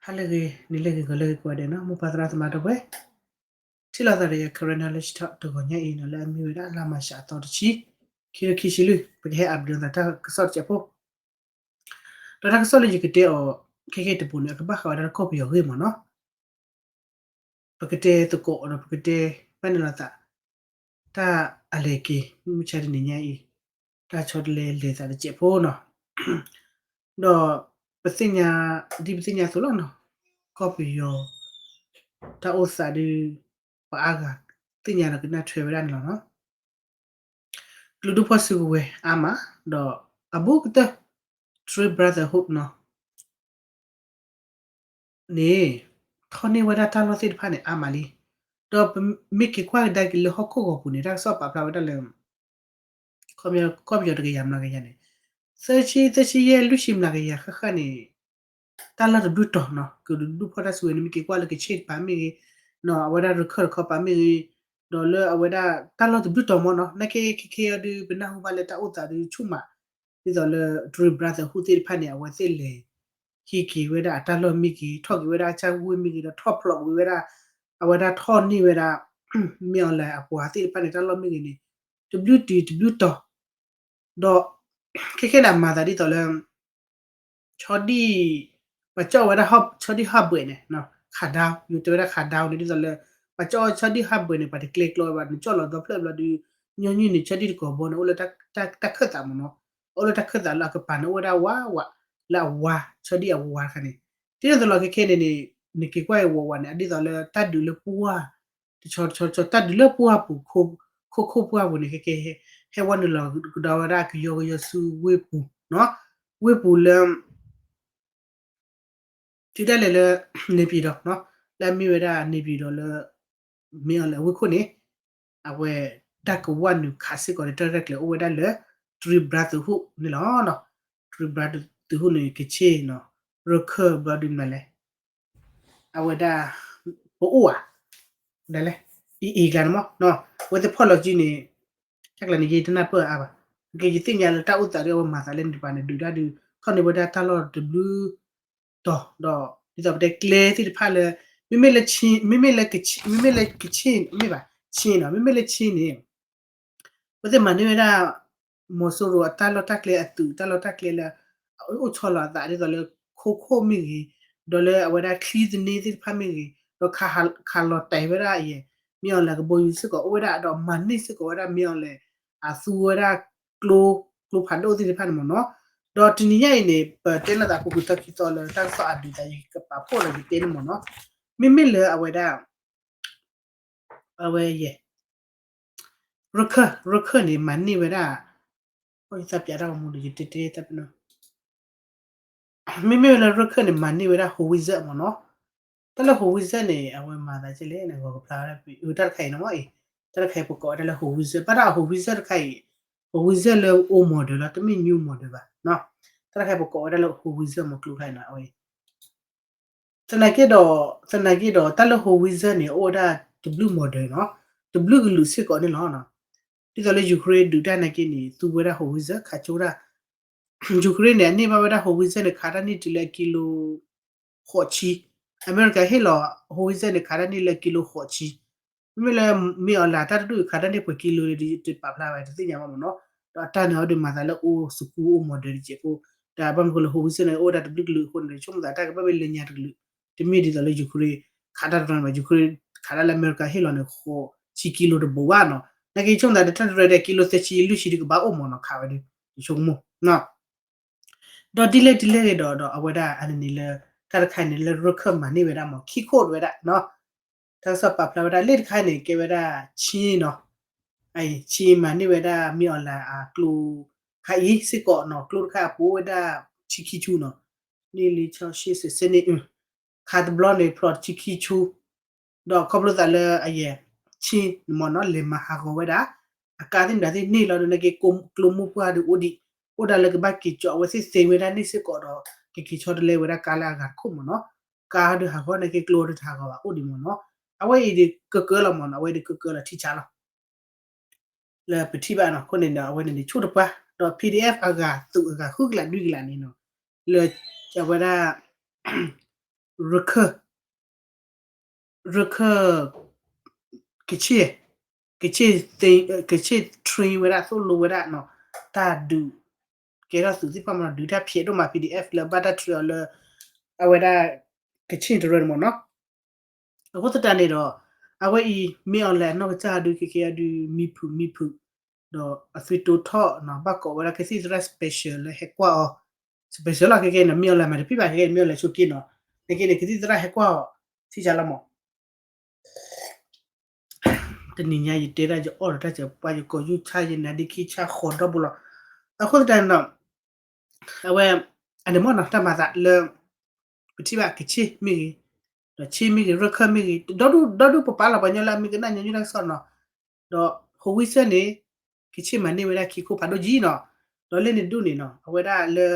ဟါလၢအဂ့ၤ, နံၤလၢအဂ့ၤ, ဂီၤလၢအဂ့ၤ ကိးဂၤဒဲးနီၤ, မိၢ်ပၢ်သရၣ်သမါဒီပုၢ်ဝဲၢ်, ထံၣ်လိာ်သးဒီးယၤ Karen Knowledge Talk တဂီၤညါအံၤနီၤ, လၢအမ့ၢ်ဝဲဒၣ်လါမၢ်ၡးအသီတဆံ, ခံကထိခံဆံလွံၢ်, ပကဟဲအးဘျုးသးတၢ်ကစီၣ်တစဲးဖိ, ဒီးတၢ်ကစီၣ်လၢယကတဲအီၤ ခဲကနံၣ်တပူၤန့ၣ် အကဘၣ်ဃးဝဲဒၣ်လၢကီၢ်ပယီၤအဂ့ၢ်မ့ၢ်နီၤ. ပကတဲသကိးဒီး ပကတဲဘၣ်န့ၣ်လိာ်သး တၢ်အလဲၤက့ၤ မုၢ်မဆါတနံၤညါအံၤ, တၢ်ဆီတလဲလဲၤသးတစဲးဖိနီၤ. ဒီးပသ့ၣ်ညါ, ဒ်ပသ့ၣ်ညါအသိးလီၤနီၤ, ကီၢ်ပယီၤ တၢ်အိၣ်သးဒုး ပှၤအါဂၤသ့ၣ်ညါဒီးကနၣ်ထွဲဝဲဒၣ်န့ၣ်လီၤနီၤ. ကလုာ်ဒူၣ်ဖီၣ်စုကဝဲၤအါမး, ဒီးအဘူးကတၢၢ် Three Brotherhood နီၤ န့ၣ် ထီၣ်န့ၢ်ဝဲဒၣ်တၢ်လီၢ်သ့ၣ်တဖၣ်န့ၣ် အါမးလံ. ဒီးပမ့ၢ်က့ၤကွၢ်ကဒါက့ၤလၢဟီၣ်ခိၣ်ဂီၤပူၤန့ၣ် တၢ်ကစီၣ်ပာ်ဖျါဝဲဒၣ်လၢ ကီၢ်ပယီၤတကယၤမျးကယၤန့ၣ်, သၢဆံ, သၢဆံယဲၢ် လွံၢ်ဆံမျးကယၤဃၣ်ဃၣ်န့ၣ် တၢ်လီၢ်တဘျုးတီၤနီၤ, ကလုာ်ဒူၣ်ဖီၣ်တၢ်စုကဝဲၤန့ၣ် မ့ၢ်က့ၤကွၢ်လၢကဆ့ၣ်တပၤမ့ၢ်ဂ့ၤ, အဝဲဒၣ်ရခၢၣ်တခီပၤမ့ၢ်ဂ့ၤ, ဒီးလၢအဝဲဒၣ်တၢ်လီၢ်တဘျုးတီၤမ့ၢ်နီၤ, နာ်က့ခဲခဲအံၤဒုး ပနၢ်ဟူဘၣ်လၢတၢ်အိၣ်သးဒုးဆူၣ်မး, ဒ်သိးလၢ Three Brotherhood သ့ၣ်တဖၣ်န့ၣ် အဝဲသ့ၣ်လဲၤဟံးက့ၤဝဲဒၣ်အတၢ်လီၢ်မ့ၢ်ဂ့ၤ, ထီၣ်က့ၤဝဲဒၣ်အကစၢ်ဝ့ၢ်မ့ၢ်ဂ့ၤ, ဒီးထီၣ်ဖျိးကွံာ်ဝဲဒၣ်, အဝဲဒၣ်ထီၣ်န့ၢ်ဝဲဒၣ် မ့ၢ်အီၤလဲၣ် အပှၤသ့ၣ်တဖၣ်န့ၣ် တၢ်လီၢ်မ့ၢ်ဂ့ၤန့ၣ် တဘျုးတုၤတဘျုးတီၤ, ဒီးခဲခဲန့ၣ် အမၤသးဒ်သိးလၢ ဆီဒံၣ်, ပှၤကၠီၣ်ဝဲဒၣ် ဆီဒံၣ်ဟးဘှဲးန့ၣ်, ခးဒၢ, ယတဲဝဲဒၣ်ခးဒၢန့ၣ် ဒ်သိးလၢ ပှၤကၠီၣ်ဆီဒံၣ်ဟးဘှဲးန့ၣ် ပှၤတကျဲကျီဝဲဘၣ်, နကၠီၣ်လီၤဒီဖျၢၣ်ဘျီဒုး, ညီနုၢ်န့ၣ် ဆီဒံၣ်တကိးဘီန့ၣ် အိၣ်လၢတၢ်ခၢၣ်သးမ့ၢ်နီၤ, အိၣ်လၢတၢ်ခၢၣ်သးလၢအကပၤန့ၣ် အိၣ်ဝဲဒၣ်ဝးဝး, လၢအဝါ, ဆီဒံၣ်အဝါတခါန့ၣ်, ဒ်သိးလီၤခဲခဲန့ၣ်န့ၣ်, နက့ၤကွၢ်အံၤဝးဝးန့ၣ် အဒ်သိးလၢတၢ်ဒုးလၢပှၢ် တဆီတဆီတဆီ တၢ်ဒုးလၢပှၢ်ပူၤ, ခိခိၣ်ပှၢ်ပူၤန့ၣ် ခဲခဲ ဟဲဝဲနုာ်လီၤကဒီးဝဲဒၣ်ကယီကယီဆူဝ့ၢ်ပူၤ, ဝ့ၢ်ပူၤလၢ တုၤဒၣ်လဲာ်လၢ နေပြည်တော်, လၢအမ့ၢ်ဝဲဒၣ် နေပြည်တော် လၢ မ့ၢ်အီၤလၢအဝ့ၢ်ခိၣ်န့ၣ်, အဝဲ တၢ်ကဝၢ်နုာ်ခးစ့ၢ်ကီးဒီးတၢ်ရဲၣ်ကျဲၤအိၣ်ဝဲဒၣ်လၢ Three Brotherhood န့ၣ်လီၤ. Three Brotherhood န့ၣ် ကဆ့ၣ်နီၤ, ရခၢၣ်ဘျီဒုးမနုၤလဲၣ် အဝဲဒၣ် ပအိၣ်ဧါ, ဒ်လဲၣ်, အံၤအံၤ ကျါန့ၣ်မ့ၢ်, အဝဲသ့ၣ်ဖီၣ်လီၤစုန့ၣ်, တၢ်ကျါန့ၣ် ယတနၢ်ပၢၢ်အါဘၣ်, ကဲ ယသ့ၣ်ညါလၢတၢ်အိၣ်သးဒ်အဝဲမၤသးလၢန့ၣ်တပၤန့ၣ် ဒုးတၢ်ဒုး ထီၣ်န့ၢ်ဝဲဒၣ်တၢ်လီၢ်တဘျုးတီၤ, ဒီးဒ်သိးပတဲကျဲသ့ၣ်တဖၣ်လၢ မ့မ့ၢ်လၢ မ့မ့ၢ်လၢကဆ့ၣ်, မ့မ့ၢ်ဘၣ် ဆ့ၣ်နီၤ, မ့မ့ၢ်လၢဆ့ၣ်န့ၣ် အဝဲသ့ၣ်မၤန့ၢ်ဝဲဒၣ် မီၤစိရိၤအတၢ်လီၢ်တၢ်ကျဲအသုး တၢ်လီၢ်တၢ်ကျဲလၢ အိၣ်ဆီလီၤအသးဒ်သိးလၢ ခိခိၣ်မ့ၢ်ဂ့ၤ, ဒီးလၢအဝဲဒၣ်ချံသန့သ့ၣ်တဖၣ်မ့ၢ်ဂ့ၤ, ဒီးခးလီၤတဲာ်ဝဲဒၣ်အယဲၢ် မ့ၢ်အီၤလဲၣ်ကဘီယူၤစ့ၢ်ကီးအိၣ်ဝဲဒၣ် ဒီးမၤန့ၢ်စ့ၢ်ကီးဝဲဒၣ် မ့ၢ်အီၤလဲၣ် အသူဝဲဒၣ်ကျိ, ကျိဖးဒိၣ်သ့ၣ်တဖၣ်န့ၣ်မ့ၢ်နီၤ. ဒီးတနံၤညါအံၤန့ၣ် ပတဲလိာ်သး ပူၤကွံာ်သီခံသီလၢ တၢ်ကစီၣ်အဒုးသး ယကပာ်ဖှိၣ်ဒီးယတဲန့ၣ်မ့ၢ်နီၤ. မ့မ့ၢ်လၢအဝဲဒၣ် အဝဲယဲၢ် ရခၢၣ်, ရခၢၣ်န့ၣ် မၤန့ၢ်ဝဲဒၣ်, ယသးပျးတၢ်ဂီၤမူဒီး ယတဲတဲတၢ်ပနီၤ, မ့မ့ၢ်လၢရခၢၣ်န့ၣ် မၤန့ၢ်ဝဲဒၣ် howitzer မ့ၢ်နီၤ. တၢ်လၢ howitzer န့ၣ် အဝဲမၤသးကဲလဲၣ်န့ၣ် ဂီၤကဖျါဝဲဒၣ် တၢ်တခါအံၤန့ၣ်မ့ၢ်အံၤ, တၢ်တခါအံၤပကိးဝဲဒၣ်လၢ howitzer ဘၣ်တၢ် howitzer တခါအံၤ, howitzer လၢ old model လီၤ, တမ့ၢ် new model ဘၣ်နီၤ. တၢ်တခါအံၤပကိးဝဲဒၣ်လၢ howitzer မ့ၢ်ကျိခါအံၤနီၤ အဝဲ သနာ်က့ဒီး, သနာ်က့ဒီး တၢ်လၢ howitzer န့ၣ် အိၣ်ဝဲဒၣ်တဘျုး model နီၤ, တဘျုးကလုာ်စ့ၢ်ကီးန့ၣ်လီၤ. ဒ်သိးလၢ Ukraine ဒုးတၢ်နာ်က့န့ၣ် သူဝဲဒၣ် howitzer ခးဆိဝဲဒၣ်, Ukraine န့ၣ် အန့ၢ်ဘၣ်ဝဲဒၣ် howitzer န့ၣ် ခးတၢ်န့ၢ်တုၤလၢအကံလိ ဃိးဆံ, အမဲရကၤဟ့ၣ်လီၤ howitzer န့ၣ် ခးတၢ်န့ၢ်လၢကံလိဃိးဆံ, မ့မ့ၢ်လၢ မ့ၢ်အီၤလၢတၢ်တဒူၣ်ခးတၢ်န့ၢ်ပှဲၤကံလိန့ၣ် တပာ်ဖျါဝဲတသ့ၣ်ညါဘၣ်မ့ၢ်နီၤ, ဒီးအတၢ်န့ၣ်အီၤဒုးမၤသးလၢအိၣ်စကူ အိၣ် model တစဲးဖိ, ဒီးဘၣ်မနုၤဃိလၢ howitzer န့ၣ် အိၣ်ဝဲဒၣ်တဘျုးကလုာ်အဃိန့ၣ် ဆိကမိၣ်သးတၢ်ကဘၣ်မ့ၢ်လၢညါတကလုာ်, တမ့ၢ်ဒ်သိးလၢ Ukraine ခးတၢ်တနီၤန့ၣ်ဘၣ်, Ukraine ခးတၢ်လၢအမဲရကၤဟ့ၣ်လီၤန့ၣ် ဃိးဆံကံလိတဘိးဘၣ်နီၤ, နာ်က့ဆိကမိၣ်သးဒီးတၢ်တရဲဒီးကံလိသၢဆံလွံၢ်ဆံဒုးကဘၣ်အိၣ်မ့ၢ်နီၤ ခးဝဲဒၣ်, ယဆိကမိၣ် ဒီးဒ်လဲၣ်ဒ်လဲၣ်ဂ့ၤဒီး ဒီးအဝဲဒၣ်အန့ၣ်န့ၣ်လၢ တၢ်တခါန့ၣ်လၢရခၢၣ်မၤန့ၢ်ဝဲဒၣ်မ့ၢ် ခံခိၣ်ဝဲဒၣ်နီၤ, တၢ်ကစီၣ်ပာ်ဖျါဝဲဒၣ်လၢတခါန့ၣ် ကဲဝဲဒၣ် Chin နီၤ, Chin မၤန့ၢ်ဝဲဒၣ် မ့ၢ်အီၤလၢအကျိခါအံၤစ့ၢ်ကီးနီၤ, ကျိတခါအပူၤဝဲဒၣ် ဆံခံဆူနီၤ, နံၣ်လံ ဆီ ရှ့ စဲး စဲး န့ၣ် ခးတဘျီန့ၣ် ဖျိးတဆံခံဆူ, ဒီးခီဖျိသးလၢအယဲၢ် Chin မ့ၢ်နီၤ လဲၤမၤဟးဂီၤဝဲဒၣ် အကါသ့ၣ်မတၤသ့ၣ်န့ၣ်လီၤဒီး နာ်က့ကျိမိၢ်ပှၢ်ဒုးအိၣ်ဒံး, အိၣ်ဒၣ်လၢကဘၣ်က့ၤကၠီအဝဲသ့ၣ်သ့ဝဲဒၣ်န့ၣ်စ့ၢ်ကီးဒီး ကက့ၤဆီတလဲဝဲဒၣ်ကါလၢအဂၤတခိၣ်မ့ၢ်နီၤ, ကါဒုးဟးဂီၤ နာ်က့ကျိဒုးတဟးဂီၤဘၣ်အိၣ်ဒံးမ့ၢ်နီၤ, အဝဲအံၤဒုးကကၢလီၤမ့ၢ်နီၤ, အဝဲဒုးကကၢလီၤထံဆါလီၤ လၢပထံၣ်ဘၣ်နီၤ, အဃိန့ၣ်ဒီး အဝဲန့ၣ်န့ၣ် ဆိၣ်တပှၢ်, ဒီး PDF အဂၤသုးအဂၤဃုကလးနွံကလးန့ၣ်နီၤ, လၢ အဝဲဒၣ် ရခၢၣ် ရခၢၣ် ကဆ့ၣ် ကဆ့ၣ် ကဆ့ၣ် train ဝဲဒၣ် သိၣ်လိဝဲဒၣ်နီၤ တၢ်ဒုး ကဲထီၣ်သုးသ့ၣ်တဖၣ်မးနီၤ ဒုးတၢ်ဖျဲးဒိၣ်မး ပီၣ်ဒံၣ်အဲၣ်ဖ် လၢအဘၣ်တၢ် train အီၤလၢ အဝဲဒၣ် ကဆ့ၣ်တရၢန့ၣ်မးနီၤ. အဃိသတးန့ၣ်ဒီး အဝဲအံၤ မ့ၢ်အီၤလဲၣ်အနီၢ်ကစၢ်ဒုး ခဲကဲအီၤဒုး မံၤဖုးမံၤဖုး ဒီးအသွံၣ်တိထီၣ်နီၤ ဘၣ်ကိးဝဲဒၣ်ကသံၣ်သရၣ် special လၢဟဲကွၢ်အီၤ special လီၤ ခဲကဲန့ၣ် မ့ၢ်အီၤလဲၣ်မးတဖံးဘၣ် ခဲကဲန့ၣ် မ့ၢ်အီၤလဲၣ်ဆိက့နီၤ ခဲကဲန့ၣ် ကသံၣ်သရၣ်ဟဲကွၢ်အီၤ ထံၣ်ဆါလီၤမး တနံၤညါယတဲဒၣ်ယအီၣ်ဒီးတၢ်စၢၤပှၢ် ယကိာ်ယူၢ်ဆၣ် ယနါဒ့ခံဆၣ်ဃီဒီဘိလီၤ. အဃိသတးန့ၣ်ဒီး အဝဲ အန့ၣ်မ့ၢ်နီၤ တၢ်မၤသးလၢ ပထံၣ်ဘၣ်ကဆ့ၣ်မ့ၢ်ဂ့ၤ, ဒီးဆ့ၣ်မ့ၢ်ဂ့ၤ ရခၢၣ်မ့ၢ်ဂ့ၤ ဒီဒူၣ်ဒီဒူၣ်ပပာ်လီၤပှၤကညီလၢအမ့ၢ်ကနၣ်ညီနုၢ် တၢ်ကစီၣ်နီၤ, ဒီးဟူးဝံၣ်ဆၢၣ်န့ၣ် ကဆ့ၣ်မၤန့ၢ်ဝဲဒၣ်ခံခိၣ်ဖးဒိၣ်ကံနီၤ, ဒီးလၢန့ၣ်ဒူၣ်န့ၣ်နီၤ အဝဲဒၣ်လၢ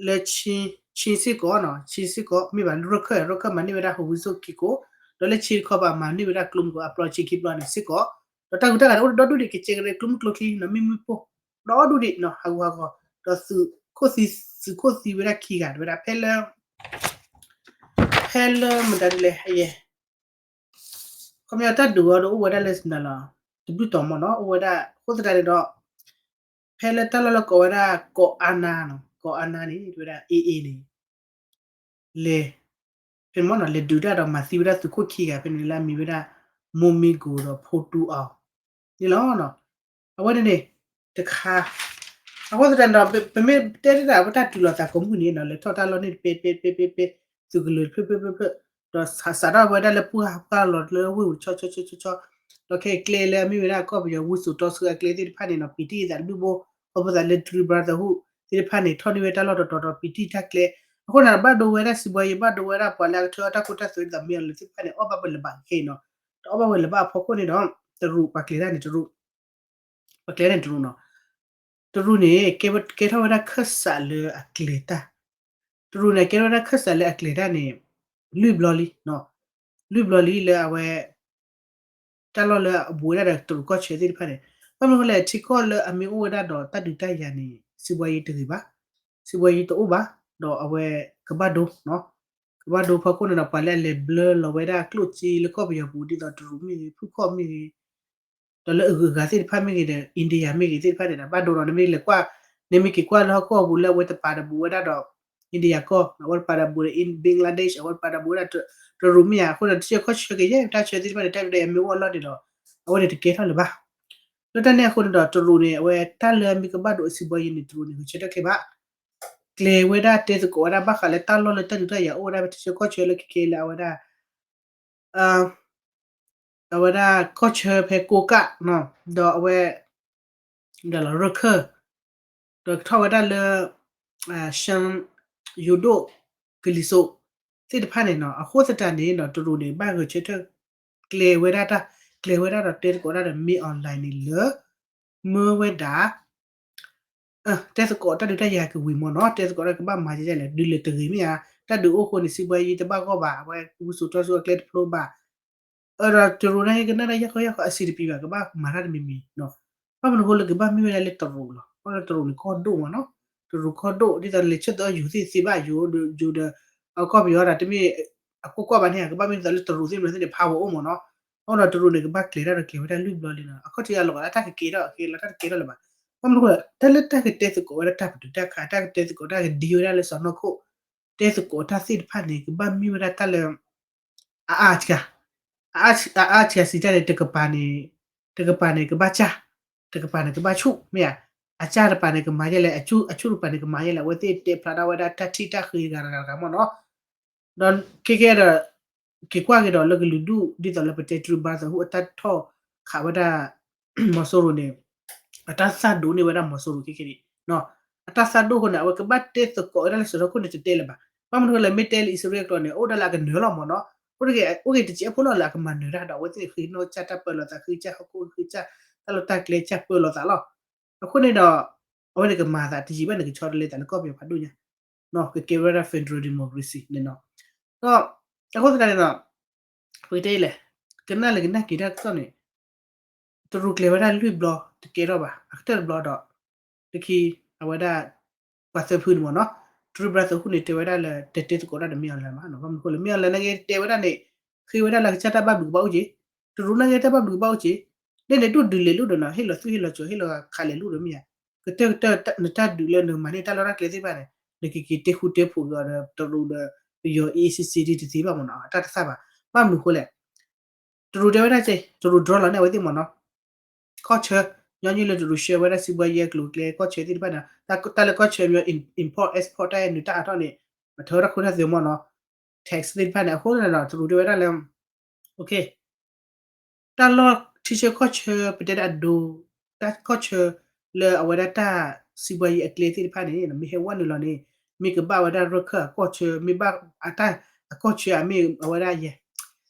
လၢ Chin စ့ၢ်ကီးနီၤ Chin စ့ၢ်ကီး မ့ၢ်ဘၣ်လၢရခၢၣ် ရခၢၣ်မၤန့ၢ်ဝဲဒၣ်ဟူးဝံၣ်ဆၢၣ်ခံခိၣ်, ဒီးလၢ Chin တခီဘၣ်မၤန့ၢ်ဝဲဒၣ်ကျိမုၢ်ခိၣ်အပျီ Chin ခံပျီန့ၣ်စ့ၢ်ကီး, ဒီးတၢ်ဂုၤတၢ်ဂၤန့ၣ် အိၣ်ဒီဒူၣ်ဒံး ကစဲးကရၢကျိမုၢ်ကျိချံနီၤ မ့ၢ်မုၢ်ပိၢ် ဒီဒူၣ်ဒံးနီၤ ဟးဂူာ်ဟးဂီၤ, ဒီးသုးခိၣ်သံ သုးခိၣ်သံဝဲဒၣ်ခံဂၤဝဲဒၣ် ဖဲလၢ ဖဲလၢမတၤဒ်လဲၣ် ယဲ ခီပညီတၢ်ဒုးအီၤဒီးအိၣ်ဝဲဒၣ်လၢစနၤလီၤ တဒူၣ်တီၤမ့ၢ်နီၤ အိၣ်ဝဲဒၣ် အဃိသတးန့ၣ်ဒီး ဖဲလၢတၢ်လီၢ်လၢကိးဝဲဒၣ် ကိးအါနါနီၤ ကိးအါနါန့ၣ် ဝဲဒၣ် AA န့ၣ် လဲၤ ဖဲန့ၣ်မ့ၢ်နီၤ လဲၤဒုးတၢ်ဒီးမၤသံဝဲဒၣ်သုးခိၣ်ခံဂၤ ဖဲန့ၣ်လၢအမံၤဝဲဒၣ် မိၢ်မံကိၤဒီးဖိတူအီၤန့ၣ်လီၤ. အဝဲန့ၣ်န့ၣ် တခါ အဃိသတးန့ၣ်ဒီး ပမ့ၢ်တဲတၢ်ဒီး ပတၢ်တုၤလီၤသးကိးမုၢ်နံၤနီၤ လဲၤထီၣ်တၢ်လီၢ်န့ၣ်တပဲပဲပဲပဲပဲ သုးကလၢၤတဖျၢၣ်ဖျၢၣ်ဖျၢၣ်ဖျၢၣ် ဒီးစးထီၣ်ဝဲဒၣ်လၢပှၢ်ပှၢ်လီၤလၢဝ့ၢ်ဝံၤဆီဆီဆီဆီဆီ ဒီးခဲအံၤကျဲလၢအမ့ၢ်ဝဲဒၣ်ကီၢ်ပယီၤဝူစိၤတီဆှၢအကျဲသ့ၣ်တဖၣ်န့ၣ်နီၤ ပံာ်တံၢ်အသးတဘျုးဘိ, ခီဖျိသးလၢ Three Brotherhood သ့ၣ်တဖၣ်န့ၣ် ထီၣ်န့ၢ်ဝဲတၢ်လီၢ်တတီၤတီၤ ပံာ်တံၢ်တၢ်ကျဲ, အဃိန့ၣ် ဘၣ်ဒိဝဲဒၣ်စံးဘှီယံၤ ဘၣ်ဒိဝဲဒၣ်ပှၤလၢအကထၢအီၣ်တၢ်ခိတၢ်သွဲဒ်သိးမ့ၢ်အီၤလၢသ့ၣ်တဖၣ်န့ၣ် အီၣ်ဘၣ်ပှဲၤလၢၤဘၣ်ခဲအံၤနီၤ, ဒီးအီၣ်ဘၣ်ပှဲၤလၢၤဘၣ်အဖီခိၣ်န့ၣ်ဒီး တရူးပှၤကျဲၤတၢ်န့ၣ် တရူး ပှၤကျဲၤန့ၣ်တရူးနီၤ တရူးန့ၣ် ကဲထီၣ်ဝဲဒၣ်ခၢၣ်စးလၢအကျဲၤတၢ်, တရူးန့ၣ် ကဲထီၣ်ဝဲဒၣ်ခၢၣ်စးလၢအကျဲၤတၢ်န့ၣ် လွံၢ်ဘျီလံ, လွံၢ်ဘျီလံလၢအဝဲ တၢ်လီၢ်လၢအဘူးဝဲဒၣ်ဒီးတရူးကီၢ်ဆၢသ့ၣ်တဖၣ်န့ၣ်, ဘၣ်မနုၤဃိလဲၣ် ထံကီၢ်လၢအမ့ၢ်အိၣ်ဝဲဒၣ်ဒီးတၢ်ဒုးတၢ်ယၤန့ၣ် စံးဘှီယံၤတဂ့ၤဘၣ်, စံးဘှီယံၤတအိၣ်ဘၣ်, ဒီးအဝဲကဘၣ်ဒိ ကဘၣ်ဒိဖီခိၣ်န့ၣ်ဒီး ပှၤလၢအလဲၤဘျၢလီၤဝဲဒၣ်ကျိၣ်စ့လၢကီၢ်ပယီၤပူၤ ဒ်သိးတရူးမ့ၢ်ဂ့ၤ ဖုၣ်ခီၣ်မ့ၢ်ဂ့ၤ ဒီးလၢအဂုၤအဂၤသ့ၣ်တဖၣ်မ့ၢ်ဂ့ၤဒီး India မ့ၢ်ဂ့ၤသ့ၣ်တဖၣ်န့ၣ်ဒီး ဘၣ်ဒိဒီး နမ့ၢ်လဲၤကွၢ် နမ့ၢ်က့ၤကွၢ်လၢဟီၣ်ခိၣ်အပူၤလၢအဝဲတပၤဒီးဘူးဝဲဒၣ်ဒီး India ကီၢ် အဝဲတပၤဒီးဘူးဒီး Bangladesh အဝဲတပၤဒီးဘူးဝဲဒၣ်တရူးမ့ၢ်ဧါ, အဃိဒီးတၢ်ဆၢခီၣ်ဆၢကယဲၢ်တၢ်ဆၢသ့ၣ်တဖၣ်န့ၣ် တၢ်ဒုးတၢ်ယၤမ့ၢ်အိၣ်အလီၢ်န့ၣ်ဒီး အဝဲန့ၣ်တကဲထီၣ်လၢၤဘၣ်. လၢတၢ်န့ၣ်အဃိန့ၣ်ဒီး တရူးန့ၣ် အဝဲတၢ်လၢအမ့ၢ်ကဘၣ်ဒိအစံးဘှီယံၤန့ၣ် တရူးန့ၣ် ဂဲၤဆၢထၢၣ်ခဲဘၣ် ကျဲၤဝဲဒၣ်တဲသကိးဝဲဒၣ်ဘၣ်ဃးလၢတၢ်လီၢ်လၢတၢ်ဒုးတၢ်ယၤအိၣ်ဝဲဒၣ်ဖဲတၢ်ဆၢခီၣ်ဆၢလၢခဲကဲလၢအဝဲဒၣ် အဝဲဒၣ်ကီၢ်ဆၢဖဲကိးကၣ် ဒီးအဝဲ ဒီးလီၤရခၢၣ် ဒီးကထီၣ်ဝဲဒၣ်လၢ ရှမ်း ယိၤဒိၣ် ကလံၤစိး သ့ၣ်တဖၣ်န့ၣ်နီၤ, အဃိသတးန့ၣ်ဒီး တရူးန့ၣ် ဘၣ်ဂဲၤဆၢထၢၣ် ကျဲၤဝဲဒၣ်တၢ် ကျဲၤဝဲဒၣ်ဒီးတဲသကိးတၢ်ဒီး မ့ၢ် online န့ၣ်လၢ မၢဝဲဒၣ် တဲသကိးတၢ်ဒုးတၢ်ယၤကဝံၤမ့ၢ်နီၤ, တဲသကိးတၢ်ကဘၣ်မၤဒ်လဲၣ် ဒုးလဲၤတဂ့ၤမ့ၢ်ဧါ, တၢ်ဒုးအိၣ်အဃိန့ၣ် စံးဘှီယံၤတဘၣ်ဂီၢ်ဘၣ်, အဝဲဝူစိၤတီဆှၢအကျဲတဖျိဘၣ် ဒီးတရူးန့ၣ်ကနၣ်ဒၣ်ယၢ်ခီယၢ်ခီအဆံးတပံၤဘၣ် ကဘၣ်မၤတၢ်တမံၤမံၤနီၤ, ဘၣ်မနုၤဃိလၢကဘၣ်မ့ၢ်ဝဲဒၣ်လၢတရူးလီၤ, ဘၣ်လၢတရူးန့ၣ်ကီၢ်ဒိၣ်မ့ၢ်နီၤ, တရူးကီၢ်ဒိၣ် ဒ်သိးလဲၤဆၢသးအီၣ်ယိၤသ့ၣ်သ့ဘၣ်ယိၤဒီး အကီၢ်ပယီၤဒီးတမ့ၢ် အကွၢ်ကွၢ်ဘၣ်န့ၣ် ကဘၣ်မ့ၢ်ဒ်သိးလၢတရူးသ့ၣ်မနုၤသ့ၣ်န့ၣ် power အိၣ်မ့ၢ်နီၤ, အဃိဒီးတရူးန့ၣ် ကဘၣ်ကျဲၤတၢ်ဒီးကျဲၤဝဲဒၣ်လွံၢ်ဘျီလံနီၤ, အခီၣ်ထံးအလီၢ်ကလၢတၢ်ကကဲထီၣ်ကဲလီၤတၢ်တကဲထီၣ်လၢၤဘၣ်, ဘၣ်မနုၤဃိ တၢ်လၢတၢ်ကတဲသကိးဝဲဒၣ်တၢ်ပတုာ်တၢ်ခး တၢ်ကတဲသကိးတၢ်ကဒံဝဲဒၣ်လၢစီၤနီၢ်ခိၣ် တဲသကိးတၢ်သ့ၣ်တဖၣ်န့ၣ် ကဘၣ်မ့ၢ်ဝဲဒၣ်တၢ်လၢ အအါစှၤ, အအါစှၤစံးတၢ်န့ၣ် တကပၤန့ၣ် တကပၤန့ၣ် ကဘၣ်စၢ်, တကပၤန့ၣ် ကဘၣ်ဆူၣ် မ့ၢ်ဧါ, အစၢ်တကပၤန့ၣ် ကမၤယဲလဲၣ်, အဆူၣ်တကပၤန့ၣ် ကမၤယဲလဲၣ်, အဝဲသ့ၣ်တဲဖျါထီၣ်ဝဲဒၣ်တၢ်ထံၣ်တၢ်ဃ့တဂၤတဂၤတဂၤမ့ၢ်နီၤ, ဒီးခဲကဲဒီး က့ၤကွၢ်က့ၤဒီးလၢကလုာ်ဒူၣ် ဒ်သိးလၢပတဲ True Brotherhood အတၢ်ထီၣ်ခးဝဲဒၣ် မီၤစိရိၤန့ၣ် အတၢ်သၣ်ဒိးန့ၢ်ဝဲဒၣ်မီၤစိရိၤခဲကဲန့ၣ် အတၢ်သၣ်ဒိၣ်အဃိန့ၣ် အဝဲကဘၣ်တဲသကိးဝဲဒၣ်လၢစီၤထီခိၣ်န့ၣ် တတဲလၢၤဘၣ်. ဘၣ်မနုၤဃိလဲၣ် မ့ၢ်တဲလၢအံၣ်စရ့လးကျိာ်န့ၣ် အိၣ်ဒၣ်လၢအကနၢၤလီၤမ့ၢ်နီၤ, အိၣ်တဂ့ၤ အိၣ်က့ၤတစဲးဖိလီၤလၢအကမၤနၢၤတၢ်ဒီး အဝဲသ့ၣ်ဃ့နီၢ်ကစၢ်တၢ်ပၢလီၤသး ဃ့ကစၢ်ဟီၣ်ခိၣ် ဃ့ကစၢ်တၢ်လီၢ်တၢ်ကျဲ ကစၢ်ပၢလီၤသးလီၤ. အဃိန့ၣ်ဒီး အဝဲန့ၣ်ကမၤသးတယံာ်ဘၣ်န့ၣ် ကဆီတလဲသးလၢကီၢ်ပယီၤဖးဒိၣ်ညါ ကကဲဝဲဒၣ် federal democracy န့ၣ်နီၤ. ဒီးအဃိသတးန့ၣ်ဒီး ပကတဲလဲၣ် ကနၣ်လၢကနၣ်က့ၤတၢ်ကစီၣ်န့ၣ် တရူးကျဲၤဝဲဒၣ်လွံၢ်ဘျီ တကဲထီၣ်ဘၣ် အကတၢၢ်တဘျီဒီး လၢခံ အဝဲဒၣ် ပှၤသၢဖုန့ၣ်မ့ၢ်နီၤ True Brotherhood န့ၣ် တဲဝဲဒၣ်လၢ တတဲသကိးတၢ်ဒီး မင်းအောင်လှိုင် မးနီၤ, ဘၣ်မနုၤအဃိလဲၣ် မင်းအောင်လှိုင် နာ်က့တဲဝဲဒၣ်န့ၣ် ဃ့ဝဲဒၣ်လၢအကစၢ်တၢ်ဘၣ်ဘျုးကဘၣ်အိၣ်က့ၤ, တရူးနာ်က့တၢ်ဘၣ်ဘျုးကဘၣ်အိၣ်က့ၤ, ဒ်န့ၣ်ဒိၣ်ဒုးလဲၤလိာ်ဒီးနီၤ ဟ့ၣ်လီၤသူၣ်ဟ့ၣ်လီၤစီၤ ဟ့ၣ်လီၤခးလဲၤလိာ်ဒီးမ့ၢ်ဧါ, ကတၢၢ်ကတၢၢ် နတၢ်ဒုးလၢနမၤန့ၢ်တၢ်လီၢ်တၢ်ကျဲသ့ၣ်တဖၣ်န့ၣ် နကက့ၤတဲဃူတဲဖိးက့ၤအီၤဒီး တရူးဒီး ပယီၤ အ့ၣ်စ့စ့ ဒ်တသ့ဘၣ်မးနီၤ အတၢ်တသၣ်ဘၣ်, ဘၣ်မနုၤအဃိလဲၣ် တရူးတဲဝဲဒၣ်ကဲ တရူး draw လီၤန့ၢ်အဝဲသ့ၣ်မးနီၤ, ကီၢ်ဆၢ, ညီနုၢ်လၢတရူး share ဝဲဒၣ် စီးပွားရေး အကျိၤအကျဲ ကီၢ်ဆၢသ့ၣ်တဖၣ်န့ၣ် တၢ်လၢကီၢ်ဆၢမ့ၢ် import export တၢ်အဲၣ်နုာ်တၢ်အါထီၣ်န့ၣ် အထၢဝဲဒၣ်ခိၣ်နၢ်သုးမးနီၤ, tax သ့ၣ်တဖၣ်န့ၣ် အဃိန့ၣ်ဒီး တရူးတဲဝဲဒၣ်လၢ တၢ်လီၢ်ထံဆၢကီၢ်ဆၢ ပတဲဒၣ်အဒိ, တၢ်ကီၢ်ဆၢ လၢအဝဲဒၣ်တၢ် စီးပွားရေး အကျဲသ့ၣ်တဖၣ်န့ၣ် မ့ၢ်ဟဲဝဲနုာ်လီၤန့ၣ် မ့ၢ်ကဘၣ်ဝဲဒၣ်ရခၢၣ်အကီၢ်ဆၢ မ့ၢ်ဘၣ်အတၢ်အကီၢ်ဆၢ မ့ၢ်အဝဲဒၣ်ယဲ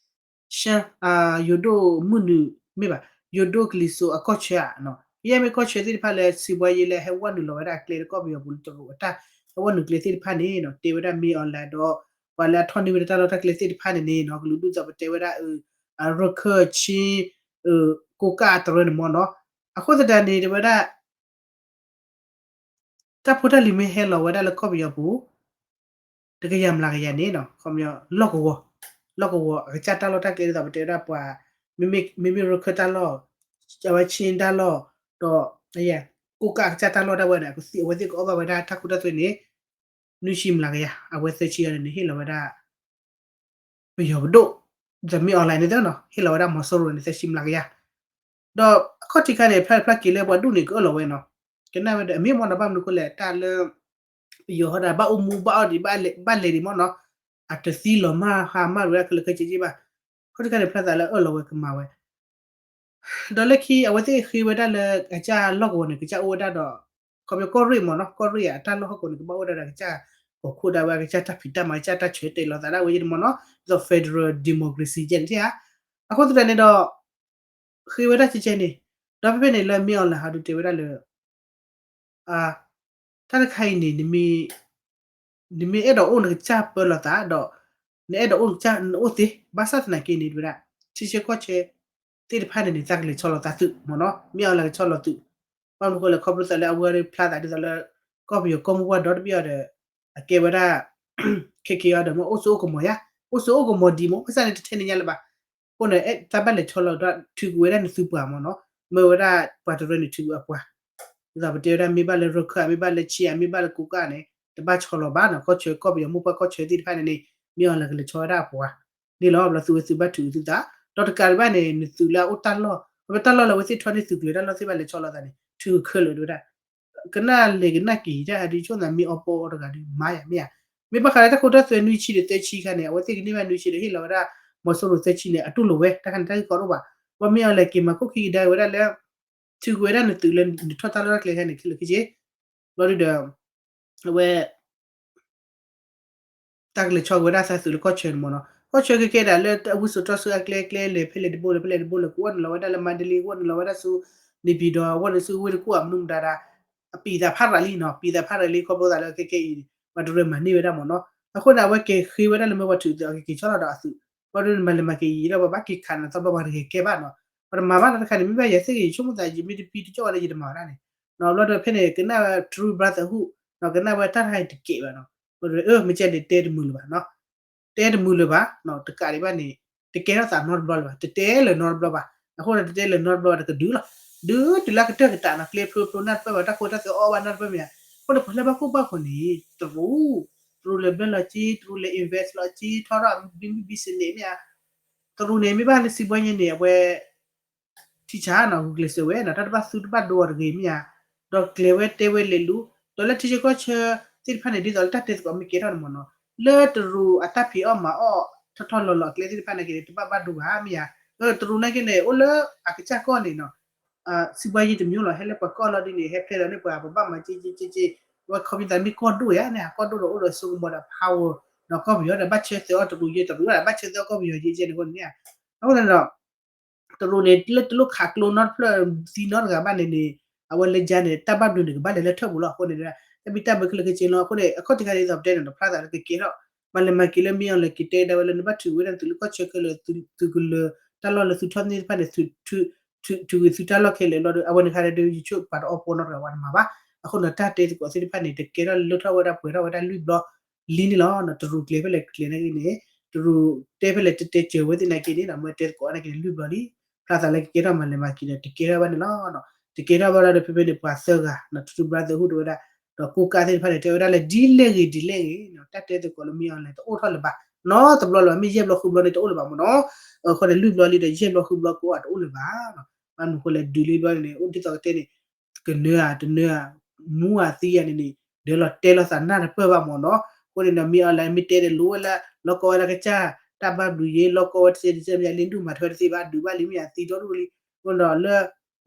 ရှမ်း ယိၤဒိၣ်မုၢ်နုာ် မ့ၢ်ဘၣ် ယိၤဒိၣ်ကလံၤစိးအကီၢ်ဆၢဧါ, ယဲမ့ၢ်ကီၢ်ဆၢသ့ၣ်တဖၣ်လၢ စီးပွားရေး လၢဟဲဝဲနုာ်လီၤဝဲဒၣ်အကျဲလၢကီၢ်ပယီၤပူၤလၢတရူးအတၢ် ဟဲဝဲနုာ်ကျဲသ့ၣ်တဖၣ်န့ၣ်နီၤ တဲဝဲဒၣ် မင်းအောင်လှိုင် ဒီး ပှၤလၢအထီၣ်န့ၢ်ဝဲဒၣ်တၢ်လီၢ်တၢ်ကျဲသ့ၣ်တဖၣ်န့ၣ်န့ၣ်နီၤ ကလူးဒူၣ်သီးပတဲဝဲဒၣ် ရခၢၣ် ချင်း ကိးကၣ်တရူးန့ၣ်မးနီၤ, အဃိသတးန့ၣ် တဲဝဲဒၣ် တၢ်ဖိတၢ်လံၤမ့ၢ်ဟဲလီၤဝဲဒၣ်လၢကီၢ်ပယီၤပူၤ တကယၤမျးကယၤန့ၣ်နီၤ ခီပညီ လီၢ်ကဝီၤ, လီၢ်ကဝီၤ အကစၢ်တၢ်လီၢ်တၢ်ကျဲဒ်သိးပတဲဝဲဒၣ်ပှၤ မ့မ့ၢ်ရခၢၣ်တၢ်လီၢ်, အဝဲချင်းတၢ်လီၢ်, ဒီး ကိးကၣ်အကစၢ်တၢ်လီၢ်ဒၣ်ဝဲန့ၣ် အဝဲသ့ၣ်ကအီၣ်ဘၣ်ဝဲဒၣ်တၢ်ခိတၢ်သွဲန့ၣ် နွံဆံမျးကယၤ အဝဲသၢဆံအံၤန့ၣ် ဟ့ၣ်လီၤဝဲဒၣ် ပယီၤပဒိၣ် the မင်းအောင်လှိုင် န့ၣ်သ့နီၤ ဟ့ၣ်လီၤဝဲဒၣ်မီၤစိရိၤန့ၣ် သၢဆံမျးကယၤ ဒီးအခီၣ်ထံးခါန့ၣ် ဖျါဖျါက့ၤလၢပှၤဒူၣ်န့ၣ် ကအၢၣ်လီၤဝဲနီၤ, ကနၣ်ဝဲဒီး အမ့ၢ်မ့ၢ်နီၤ ဘၣ်မနုၤအဃိလဲၣ် တၢ်လၢ ပယီၤဟီဒီး ဘၣ်အိၣ်မူဘၣ်အီၣ်ဒံး ဘၣ်လဲၤဒံးမ့ၢ်နီၤ, အတသံလီၤမၢ်ဟါမၢ်ဝဲဒၣ်ခဲလၢာ်ခဲဆ့ဘၣ်, အခီၣ်ထံးခါန့ၣ် ဖျါသးလၢအၢၣ်လီၤဝဲကမၤဝဲ ဒီးလၢခံအဝဲသ့ၣ်ဃ့ဝဲဒၣ်လၢအကစၢ်လီၢ်ကဝီၤန့ၣ် ကစၢ်အိၣ်ဝဲဒၣ်ဒီး ခီပညီကီၢ်ရ့ၣ်မ့ၢ်နီၤ ကီၢ်ရ့ၣ်ဧါ အတၢ်လီၢ်ဟီၣ်ကဝီၤန့ၣ် ကဘၣ်အိၣ်ဝဲဒၣ်ဒီးကစၢ် ကီၢ်ခိၣ်ဒၣ်ဝဲ ကစၢ်တၢ်ဖံးတၢ်မၤ ကစၢ်တၢ်ဆၢတဲာ်လီၤသးဒၣ်ဝဲယဲၢ်န့ၣ်မ့ၢ်နီၤ ဒ်သိး federal democracy ယဲၢ်န့ၣ်ဧါ, အဃိသတးန့ၣ်ဒီး ဃ့ဝဲဒၣ်ကဲကဲန့ၣ်, ဒီးဖဲဖဲန့ၣ်လၢ မင်းအောင်လှိုင် ဟးဒုးတဲဝဲဒၣ်လၢ တၢ်တခါအံၤန့ၣ် နမ့ၢ်အဲၣ်ဒိးအိၣ်နကစၢ်ပၢလီၤသးဒီး နအဲၣ်ဒိးအိၣ်နကစၢ်နအိၣ်သ့, ဘၣ်ဆၣ်သနာ်က့န့ၣ် တဲဝဲဒၣ် ထံဆၢကီၢ်ဆၢသ့ၣ်တဖၣ်န့ၣ်န့ၣ် သးကလဲၤဆီလီၤသးသုးမ့ၢ်နီၤ, မ့ၢ်အီၤလၢကဆီလီၤသုး, ဘၣ်မနုၤအဃိလဲၣ် ခီဖျိသးလၢအဝဲဖျါသးဒ်သိးလၢ ကီၢ်ပယီၤကီၢ်မိၢ်ပှၢ်ဒီတဘ့ၣ်အံၤဒီး အကဲဝဲဒၣ် ခဲက့ၤအီၤဒီး မ့ၢ်အိၣ်ဆိးအိၣ်ကမီၤယါ, အိၣ်ဆိးအိၣ်ကမီၤဒံးမ့ၢ် ဘၣ်ဆၣ်န့ၣ် တထဲန့ၣ်ညါလၢၤဘၣ်, အဃိန့ၣ် သးဘၣ်လဲၤဆီလီၤဒီး ထုးကွံာ်ဝဲဒၣ်နသုးပှၤမ့ၢ်နီၤ, မ့ၢ်ဝဲဒၣ်ပှၤတရၢန့ၣ် ထုးကွံာ်အပှၤ ဒ်သိးပတဲဝဲဒၣ် မ့ၢ်ဘၣ်လၢရခၢၣ် မ့ၢ်ဘၣ်လၢဆံး မ့ၢ်ဘၣ်လၢကိးကၣ်န့ၣ် တဘၣ်ဆီလီၤဘၣ်နီၤ, ကီၢ်ဆၢကီၢ်ပယီၤမိၢ်ပှၢ်ကီၢ်ဆၢသ့ၣ်တဖၣ်န့ၣ်န့ၣ် မ့ၢ်အီၤလၢကလဲၤဆီဝဲဒၣ်အပှၤန့ၣ်လီၤ, ဘျီသုးဝဲသုးဘၣ်ထုးသုသး, ဒီးတကးဒံးဘၣ်န့ၣ် နသုးလၢအအိၣ်တၢ်လီၢ် အဝဲတၢ်လီၢ်လၢအဝဲသ့ၣ်ထီၣ်န့ၢ်သုးကျၢၤတၢ်လီၢ်သ့ၣ်ဘၣ်လဲၤဆီလီၤသးန့ၣ် ထုးခဲလၢာ်တဲဝဲဒၣ် ကနၣ်လဲၤကနၣ်က့ၤတၢ်ဟးဒုးဆိၣ်သး မ့ၢ်အီၤပီအီၤတဂၤဒီး မၤယၤမ့ၢ်ဧါ, မ့ၢ်ဘၣ်ဃးလၢတၢ်ခိတၢ်သွဲနွံဆံဒီးသၢဆံခါန့ၣ် အဝဲသ့ၣ်ကန့ၢ်ဘၣ်နွံဆံဒီးဟ့ၣ်လီၤဝဲဒၣ် မီၤစိရိၤသၢဆံန့ၣ် အတူၢ်လိာ်ဝဲ တၢ်ခါန့ၣ် တၢ်ဂ့ၢ်ကီတအိၣ်ဘၣ်, ပှၤမ့ၢ်အီၤလဲၤက့ၤမၤခိၣ်ခံကဒါဝဲဒၣ်လၢ ထုးကွံာ်ဝဲဒၣ်နသုးလၢနထီၣ်တၢ်လီၢ်တၢ်ကျဲခါန့ၣ် ခဲလၢာ်ခဲဆ့, ဘျီဒုဒီး အဝဲ တၢ်ကလဲၤဆီကွံာ်ဝဲဒၣ်သးသုးလၢကီၢ်ဆၢန့ၣ်မ့ၢ်နီၤ, ကီၢ်ဆၢခဲကဲဒၣ်လၢအဝံစိာ်တီၢ်ဆူအကျဲကျဲလဲၤဖဲလဲၣ်တဘိလဲၣ် ဖဲလဲၣ်တဘိလဲၣ် ကအိၣ်နုာ်လီၤဝဲဒၣ်လၢမန္တလေး ကအိၣ်နုာ်လီၤဝဲဒၣ်ဆူ နေပြည်တော် အဝဲနုာ်ဆူဝ့ၢ်တကူၣ် အမနုၤမတၤဒၣ် အပံာ်သးဖးရၤလံနီၤ, ပံာ်သးဖးရၤလံ ခီဖျိသးလၢခဲကဲအံၤ ပှၤတရၢမၤန့ၢ်ဝဲဒၣ်မ့ၢ်နီၤ, အဃိန့ၣ် အဝဲက့ၤဃ့ဝဲဒၣ်လၢမ့ၢ်ပှၤထုးသုးအကက့ၤဆီလီၤဒီးအသုး, ဘျီဒုန့ၣ် မၤလဲၤမၤက့ၤယံာ်ဒီး ပှၤဘၣ်က့ၤခးနသီဘျီ ပှၤတဂဲၤကဲဘၣ်နီၤ, ပှၤတမၤဘၣ်နီၤ တခါန့ၣ် မ့ၢ်ဘၣ်ယၤသ့ၣ်ဂ့ၤ ယဆိကမိၣ်သးယမ့ၢ်တပံတကီၢ်ဝဲဒၣ် ယတမၤဝဲဒၣ်န့ၣ်, ဘျီဒီးဖဲန့ၣ် ကနၣ်ဝဲ True Brotherhood နီၤ ကနၣ်ဝဲတၢ်တခါအံၤတကဲဘၣ်နီၤ, မ့ၢ်ကဲန့ၣ်တဲတမုာ်လၢၤဘၣ်နီၤ, တဲတမုာ်လၢၤဘၣ်နီၤ, တကးဒံးဘၣ်န့ၣ် တကဲထီၣ်သးနီတဘျီလၢၤဘၣ်, တတဲလၢၤနီတဘျီဘၣ်, အဃိန့ၣ် တတဲလၢၤနီတဘျီဘၣ် တကဒုလီၤ, ဒုးတုၤလၢကတၢၢ်ကတးနီၤ ကျဲဖျိဖျိနၢ်တပၢၢ်ဘၣ် တၢ်ဃိတၢ်သွဲအီၣ်ဘၣ်နီတပၢၢ်မ့ၢ်ဧါ, အဃိန့ၣ် ပှၤလၢဘၣ်ကိၢ်ဘၣ်ဂီၤန့ၣ် တရူး, တရူးလဲၤဘျၢလီၤက့ တရူးလဲၤ invest လီၤက့ ထီထီၣ် business မ့ၢ်ဧါ, တရူးန့ၣ် မ့ၢ်ဘၣ်လၢစံးဘှီညါန့ၣ် အဝဲ ထံဆးနီၤ ဂုာ်ကျဲးစၢးဝဲနီၤ တၢ်တဘၣ်သူတဘၣ်ဒိအီၤတဂ့ၤမ့ၢ်ဧါ, ဒီးကျဲၤဝဲတဲဝဲလဲၤလူၤ, ဒီးလၢထံဆၢကီၢ်ဆၢသ့ၣ်တဖၣ်န့ၣ် ဒ်သိးလၢတၢ်တဲသကိးမ့ၢ်ကဲထီၣ်န့ၣ်မ့ၢ်နီၤ, လၢတရူးအတၢ်ဖံးအီၣ်မၤအီၣ်ထီၣ်ထီၣ်လီၤလီၤအကျဲသ့ၣ်တဖၣ်န့ၣ်က့ၤ တဘၣ်ဘၣ်ဒိဂၤမ့ၢ်ဧါ, တရူးန့ၣ်က့ၤန့ၣ် အိၣ်လၢအကစၢ်ကီၢ်န့ၣ်နီၤ စံးဘှီယံတမံၤလီၤ ဟဲလၢပှၤကီၢ်လီၤဒ်န့ၣ် ဟဲဖျဲလီၤန့ၢ်ပှၤ ပဘၣ်မၤက့က့က့က့, ဝဲခီပညီသးမ့ၢ်ကီၢ်ဒိၣ်ယါန့ၣ် ကီၢ်ဒိၣ်ဒီးအိၣ်ဒီးစိကမီၤဒီး power ဒီးကီၢ်ပယီၤဒီး ဘၣ်ဆၢသၢအီၣ်တရူးယဲ တရူးဒီး ဘၣ်ဆၢသၢအီၣ်ကီၢ်ပယီၤယဲကဲန့ၣ်အဃိန့ၣ်, အဃိန့ၣ်ဒီး တရူးန့ၣ် လၢတလိၣ်ခးကျိနီတဖျၢၣ်သံနီတဂၤဘၣ်န့ၣ်န့ၣ်, အဝဲလၢယါန့ၣ် တၢ်ဘၣ်ဘျုးန့ၣ် ကဘၣ်လဲၤလၢထၢၣ်ပူၤလီၤ အဃိန့ၣ်, တၢ်ဘံၣ်တၢ်ဘၢခဲလၢာ်ခဲဆ့လီၤ အဃိန့ၣ် အခီၣ်ထံးခါဒ်သိးပတဲန့ၣ်ဒီး ဖျါသးလၢကကဲထီၣ်, မၤလဲၤမၤက့ၤလၢမ့ၢ်အီၤလဲၤက့ၤတဲဒၣ်ဝဲလၢနဘၣ်ထုးဝဲဒၣ်နသုးလၢကီၢ်ဆၢခဲလၢာ် သုးကလၢၤတၢ်လီၢ်လၢသုထီၣ်န့ၢ်တဖၣ်န့ၣ် ထုးဂ့ၤသုတၢ်လီၢ်ခဲလၢာ်လီၤဒီး အဝဲန့ၣ်ခါဒီး ယဆိကမိၣ်ပှၤတအီၣ်ပီနီတဂၤဝဲတမၤဘၣ်, အဃိန့ၣ် တၢ်တဲသကိးသ့ၣ်တဖၣ်န့ၣ် တကဲထီၣ်လၢထီၣ်ဝဲဒၣ်ပှဲၤထီၣ်ဝဲဒၣ်လွံၢ်ဘျီလံန့ၣ်လီၤ. တရူးကျဲဖဲလဲၣ်ကျဲနာ်က့န့ၣ် တရူးတဲဖဲလဲၣ်တဲတဲစၢၤဝဲသ့ၣ်နာ်က့န့ၣ် မ့ၢ်တဲသကိးနာ်က့န့ၣ်လွံၢ်ဘျီလံ ဖျါသးလၢကကဲထီၣ်မၤလဲၤမၤက့ၤဒီး တကဲထီၣ်ဘၣ်န့ၣ်လီၤ. တကဲထီၣ်ဘၣ်လီၤဒီး ဖဲဖဲန့ၣ် ပှၤသၢဂၤ ထူထူဘြၣ်သၢဟူတဝဲဒၣ် ဒီးကိးကးသ့ၣ်တဖၣ်န့ၣ် တဲဝဲဒၣ်လၢဒ်လဲၣ်ဂ့ၤဒ်လဲၣ်ဂ့ၤ တၢ်တဲသကိးလၢ မ့ၢ်အီၤလဲၣ် တအိၣ်ထီၣ်လၢၤဘၣ်နီတဘျီလၢၤဘၣ်. မ့ၢ်ယဲၢ်ဘျီဃုဘျီန့ၣ် တအိၣ်လၢၤဘၣ်မ့ၢ်နီၤ. အဃိန့ၣ် လွံၢ်ဘျီလံဒီး ယဲၢ်ဘျီဃုဘျီကအိၣ်အတအိၣ်လၢၤဘၣ်. ဘၣ်မနုၤဃိလဲၣ် ဒုးလံဘျီန့ၣ် အိၣ်ဒ်သိးကတဲန့ၣ် ကနၢၤဧါ တနၢၤဧါ မူဧါသံဧါန့ၣ်န့ၣ် ဒုးလီၤတဲလီၤသးနၢ်တပၢၢ်ဘၣ်မ့ၢ်နီၤ. အဃိန့ၣ်ဒီး မ့ၢ်အီၤလဲၣ် မ့ၢ်တဲဒီးလိဝဲလၢ လီၤကီဝဲလၢကစၢ် တၢ်ဘၣ်ဘျုးယ့ လီၤကီဝဲတစဲးတစဲးမ့ၢ်လံ ဒုးမၤထွဲတသ့ဘၣ် ဒုးဘၣ်လံမ့ၢ်ဧါ သံဒီဒူၣ်လံ. အဃိဒီးလၢ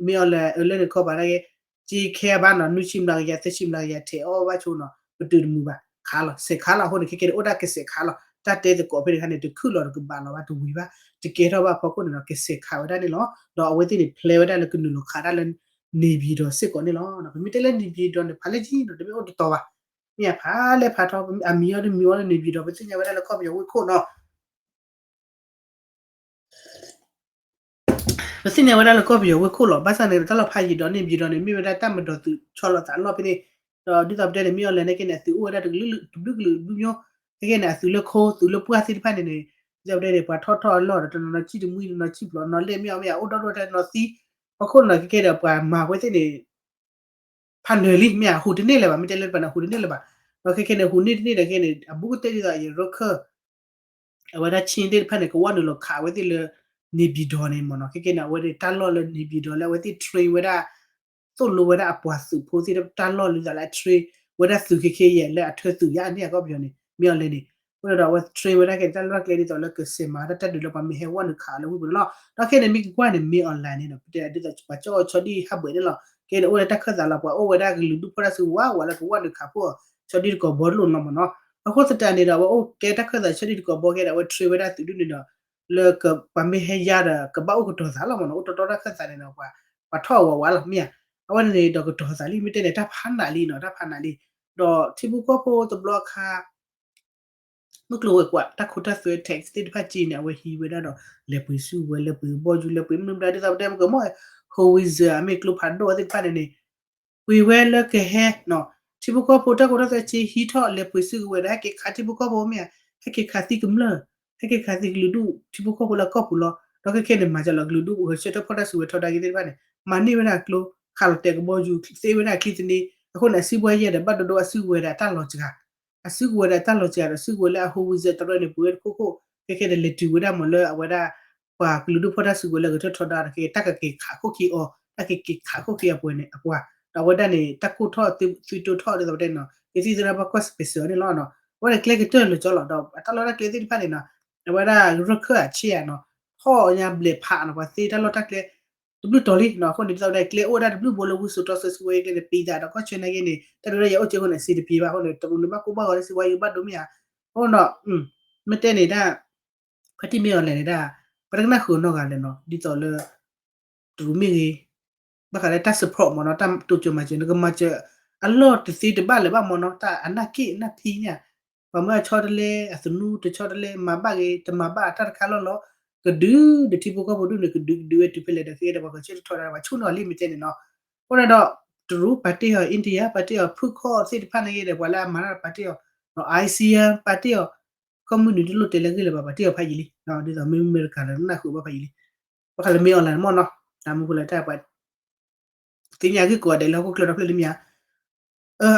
မ့ၢ်အီၤလဲၣ် အၢလၢန့ၣ်ခီပၤနာ်က့ က့ခဲဘၣ်နီၤ နွံဆံမျးကယၤ သၢဆံမျးကယၤ ထဲးအီၣ်ဘၣ်ဆိနီၤ ပတုာ်တမုာ်ဘၣ် ခးလီၤ စဲးခးလီၤ. အဃိန့ၣ် ခဲကဲန့ၣ် အိၣ်ဒၣ်ကစဲးခးလီၤ တၢ်တဲသကိးဖဲန့ၣ်အခါန့ၣ် တခုၣ်လီၤတကဘၣ်လီၤဘၣ် တဝံၤဘၣ် တကဲထီၣ်ဘၣ်အဖီခိၣ်န့ၣ်ဒီး ကစဲးခးဝဲဒၣ်န့ၣ်လီၤ. ဒီးအဝဲသ့ၣ်န့ၣ် ဖျဲဝဲဒၣ်လၢကနုာ်လီၤခးတၢ်လၢ နေပြည်တော် စ့ၢ်ကီးန့ၣ်လီၤ. ပမ့ၢ်တဲလၢ နေပြည်တော် န့ၣ် ဖးလဲၢ်ကံနီၤ တမ့ၢ်အိၣ်တတီၤဘၣ် မ့ၢ်ဧါ ဖးလဲၢ်ဖးထီ အမံၤအီၤဒ်မံၤအီၤလၢ နေပြည်တော် ပသ့ၣ်ညါဝဲဒၣ်လၢကီၢ်ပယီၤဝ့ၢ်ခိၣ်နီၤ ပသ့ၣ်ညါဝဲဒၣ်လၢကီၢ်ပယီၤဝ့ၢ်ခိၣ်လီၤ. ဘၣ်ဆၣ်န့ၣ် တၢ်လီၢ်ဖးယံၤဒီး နေပြည်တော် န့ၣ် မ့ၢ်ဝဲဒၣ်တၢ်မၤဒီးသုးဆီလီၤသးအလီၢ်ဖဲန့ၣ်, ဒီးဒ်သိးပတဲန့ၣ် မ့ၢ်အီၤလဲၣ်နာ်က့န့ၣ် အသုးအိၣ်ဝဲဒၣ်တကလုာ်တဘျုးကလုာ်တဘျုးမျိုး, ခဲကဲန့ၣ် အသုးလၢခိ သုးလၢပှၢ်သ့ၣ်တဖၣ်န့ၣ်န့ၣ် ဒ်သိးပတဲန့ၣ် ပှၤထီၣ်ထီၣ်အလီၢ်ဒီး တနီၤနီၤဆံၣ်တမှံ တနီၤဆံၣ်ဖျိး နီၤလဲၣ်မ့ၢ်အီၤမ့ၢ်ဧါ အိၣ်ဒီဒူၣ်ထဲနီၤသံ, ဟီၣ်ခိၣ်နီၤ ခဲကဲဒီးပှၤမၤဝဲသ့ၣ်န့ၣ် ဖးနၢၤလံ မ့ၢ်ဧါ ဟူးတန့ၢ်လၢၤဘၣ် မ့ၢ်တဲလၢပှၤန့ၣ် ဟူးတန့ၢ်လၢၤဘၣ်, ဒီးခဲကဲန့ၣ် ဟူးန့ၢ်တန့ၢ်ဒီးခဲန့ၣ် အဘူးကတၢၢ်ဒ်သိးအံၤ ရခၢၣ် အဝဲဒၣ် Chin သ့ၣ်တဖၣ်န့ၣ် ကဝီၢ်နုာ်လီၤခးဝဲသ့ၣ်လၢ နေပြည်တော် န့ၣ်မ့ၢ်နီၤ, ခဲကဲန့ၣ် အဝဲသ့ၣ်တၢ်လီၢ်လၢ နေပြည်တော် လၢအဝဲသ့ၣ် train ဝဲဒၣ် သိၣ်လိဝဲဒၣ်အပှၤသုးဖိသ့ၣ်တၢ်လီၢ်လၢသးလၢ train ဝဲဒၣ်သုးခဲကဲယဲၢ်လၢအထၢသုးယါန့ၣ် အကီၢ်ပယီၤန့ၣ် မ့ၢ်အီၤလဲၣ်န့ၣ်, အဃိန့ၣ်ဒီးအဝဲ train ဝဲဒၣ်ခဲန့ၣ် တၢ်လီၢ်ကျဲဒ်သိးလၢကစဲးမၤတၢ်တၢ်ဒုးလၢပှၤမ့ၢ်ဟဲဝီၢ်နုာ်ခးအီၤလၢဝ့ၢ်ပူၤန့ၣ်လီၤ. ဒီးခဲန့ၣ် မ့ၢ်ကကွၢ်န့ၣ် မ့ၢ်အီၤလဲၣ်န့ၣ်ဒီး ပတဲဒ်သိးပှၤကၠီၣ်အီၤဆီဒံၣ်ဟးဘှဲးန့ၣ်လီၤ, ခဲန့ၣ် အိၣ်ဝဲဒၣ်တၢ်ခၢၣ်သးလီၤ ပှၤအိၣ်ဝဲဒၣ်ကလုာ်ဒူၣ်ဖီၣ်တၢ်စုကဝဲၤဝဲလၢကဝီၢ်နုာ်ခးဖှိၣ်အီၤ ဆီဒံၣ်တကိးဘီတလိၣ်နီၤမ့ၢ်နီၤ, အဃိသတးန့ၣ်ဒီး အဝဲအိၣ်ကဲတၢ်ခၢၣ်သးဆီဒံၣ်တကိးဘီကဲဒီး အဝဲ train ဝဲဒၣ်သုးဒူၣ်န့ၣ်ဒီး လၢပှၤမ့ၢ်ဟဲယါဒီး ကဘၣ်အိၣ်ကတီၤသးလီၤမ့ၢ်နီၤ, အိၣ်တီတီတၢ်ခၢၣ်သးန့ၣ်ဒီး ပှၤထီၣ်အဝဲဝဲလီၤ မ့ၢ်ဧါ, အဝဲန့ၣ်ဒီးကတီၤသးလံ မ့ၢ်တဲန့ၣ် တၢ်ဖးနးလံနီၤ တၢ်ဖးနးလံ, ဒီးထံဖိကီၢ်ဖိတဘျီအခါ မုၢ်ကျိၤဝဲၤကွာ် တၢ်ခိတၢ်သွဲ tank သ့ၣ်တဖၣ်က့န့ၣ် အဝဲဟံးဝဲဒၣ်ဒီး လဲၤပှ့ၤစုကဝဲၤ လဲၤပှ့ၤကဘီယူၤ လဲၤပှ့ၤမနုၤမတၤ ဒ်သိးပတဲမကမီၢ် howitzer အမ့ၢ်ကျိဖးဒိၣ်သ့ၣ်တဖၣ်န့ၣ်န့ၣ် ပှ့ၤဝဲလၢကဟဲနီၤ, ထံဖိကီၢ်ဖိတၢ်ခိတၢ်သွဲက့ဟံးထီၣ်လဲၤပှ့ၤစုကဝဲၤဒီး ဟဲက့ၤခးထံဖိကီၢ်ဖိမ့ၢ်ဧါ, ဟဲက့ၤခးသံကမျၢၢ်, ဟဲက့ၤခးသံကလုာ်ဒူၣ်ထံဖိကီၢ်ဖိလၢကီၢ်ပူၤလီၤ, ဒီးခဲခဲန့ၣ် မၤစၢၤလီၤကလုာ်ဒူၣ်ဂဲၤဆၢထၢၣ်ဖီၣ်တၢ်စုကဝဲၤထီဒါက့ၤသ့ၣ်တဖၣ်န့ၣ် မၤန့ၢ်ဝဲဒၣ်ကျိ ခးလီၤတဲာ်ကဘီယူၤ သ့ဝဲဒၣ်ချံသနံ, အဃိန့ၣ် အစုကဝဲၤယဲၢ်ဒီး ဘၣ်ဒိဒိအစုကဝဲၤဒီးတၢ်လီၤစှၤ အစုကဝဲၤဒီးတၢ်လီၤစှၤဒီး စုကဝဲၤလၢအ howitzer တရၢန့ၣ် ပှ့ၤဝဲတခိၣ်ခိၣ်, ခဲခဲန့ၣ် လဲၤတုၤဝဲဒၣ်မ့ၢ်လၢအဝဲဒၣ် ပှၤကလုာ်ဒူၣ်ဖီၣ်တၢ်စုကဝဲၤလၢဂဲၤဆၢထၢၣ်ထီဒါဒီး ခဲခဲတၢ်ကက့ၤခးခိၣ်ခံအီၤ တၢ်ကက့ၤခးခိၣ်ခံအပှဲၤန့ၣ် အပှၤ, ဒီးအဝဲဒၣ်န့ၣ် တၢ်ကိၢ်ထီၣ်သုးတိထီၣ်ဒ်သိးပတဲနီၤ ကသံၣ်သရၣ်ဘၣ်ကွၢ် special န့ၣ်လီၤနီၤ, အဝဲဒၣ်ကျဲကတၢၢ်လၢာ်ကၠီလီၤ ဒီးအတၢ်လီၢ်တၢ်ကျဲသ့ၣ်တဖၣ်န့ၣ်နီၤ, အဝဲဒၣ်ရခၢၣ်အဆ့ဧါနီၤ, ထီၣ်ညါဘျဲးဖးနီၤ ပှၤသ့တၢ်လီၢ်တၢ်ကျဲ တဘျုးတီၤလံနီၤ, အဃိန့ၣ် ဒ်သိးဝဲဒၣ်ကျဲအိၣ်ဝဲဒၣ်တဘျုးဘိလၢဝံစိာ်တီဆှၢစုကဝဲၤအကျဲန့ၣ် ပံသးဒီးကီၢ်ဆၢနာ်က့န့ၣ် တၢ်ဒုးတၢ်ယၤအိၣ်က့အဃိန့ၣ် စံးတပံၤဘၣ်အဃိန့ၣ် တရူးန့ၣ် ဘၣ်ကိၢ်ဘၣ်ဂီၤလၢစုကဝဲၤယံၤဘၣ်ဒိမ့ၢ်ဧါ, အဃိဒီး မ့ၢ်တဲန့ၣ်ဒၣ် ဖါတံၢ်မ့ၢ်အီၤလဲၣ်န့ၣ်ဒၣ် ပတကနၣ်ဃုာ်နီတဂၤလဲၣ်နီၤ ဒ်သိးလၢ တရူးမ့ၢ်ဂ့ၤ ဘၣ်ဃးလၢတၢ် support မ့ၢ်နီၤ တၢ်တိစၢၤမၤစၢၤ နကမၤစၢၤ အလီၢ်တသ့တဘၣ်လၢၤဘၣ်မ့ၢ်နီၤ တၢ်အနၢ်က့ၣ်အနၢ်ထံညါ ပှၤမၢအဆီတလဲ အသနူတဆီတလဲ မၤဘၣ်ဂ့ၤ တမၤဘၣ်တၢ်တခါလီၢ်လီၤ, ကဒုးဒီးထံဖိကီၢ်ဖိဒူၣ်န့ၣ် ကဒုးကဒုးဝဲတုၤဖဲလဲၣ်ဒီး ကဲဒီးပှၤဂဲၤဆၢထၢၣ်ထီဒါ ပှၤဆိၣ်နီၤလံမ့ၢ်တဲန့ၣ်နီၤ, အဃိန့ၣ်ဒီး တရူးပာ်တ့ၢ်အီၤ India ပာ်တ့ၢ်အီၤ ဖုၣ်ခီၣ်သ့ၣ်တဖၣ်နာ်က့ဒီး ပှၤလၢအမၤတၢ်ပာ်တ့ၢ်အီၤ, နီၤ ASEAN ပာ်တ့ၢ်အီၤ ကီၢ်မုၢ်နုာ်တလိၣ်တဲလၢအဂ့ၢ်လၢၤဘၣ် ပာ်တ့ၢ်အီၤဖးယံာ်လံ, ဒ်သိးမ့ၢ်အမဲရကၤဒီးနၢ်ဃုာ်ဘၣ်ဖးယံာ်လံ, ဘၣ်ဃးလၢမ့ၢ်အီၤလဲၣ်မ့ၢ်နီၤ, တၢ်မူခိၣ်လၢတၢ်ပှၤ သ့ၣ်ညါဂ့ၢ်ကိးဂၤဒဲးလၢဟီၣ်ခိၣ်ချၢဒီဖျၢၣ်လံမ့ၢ်ဧါ,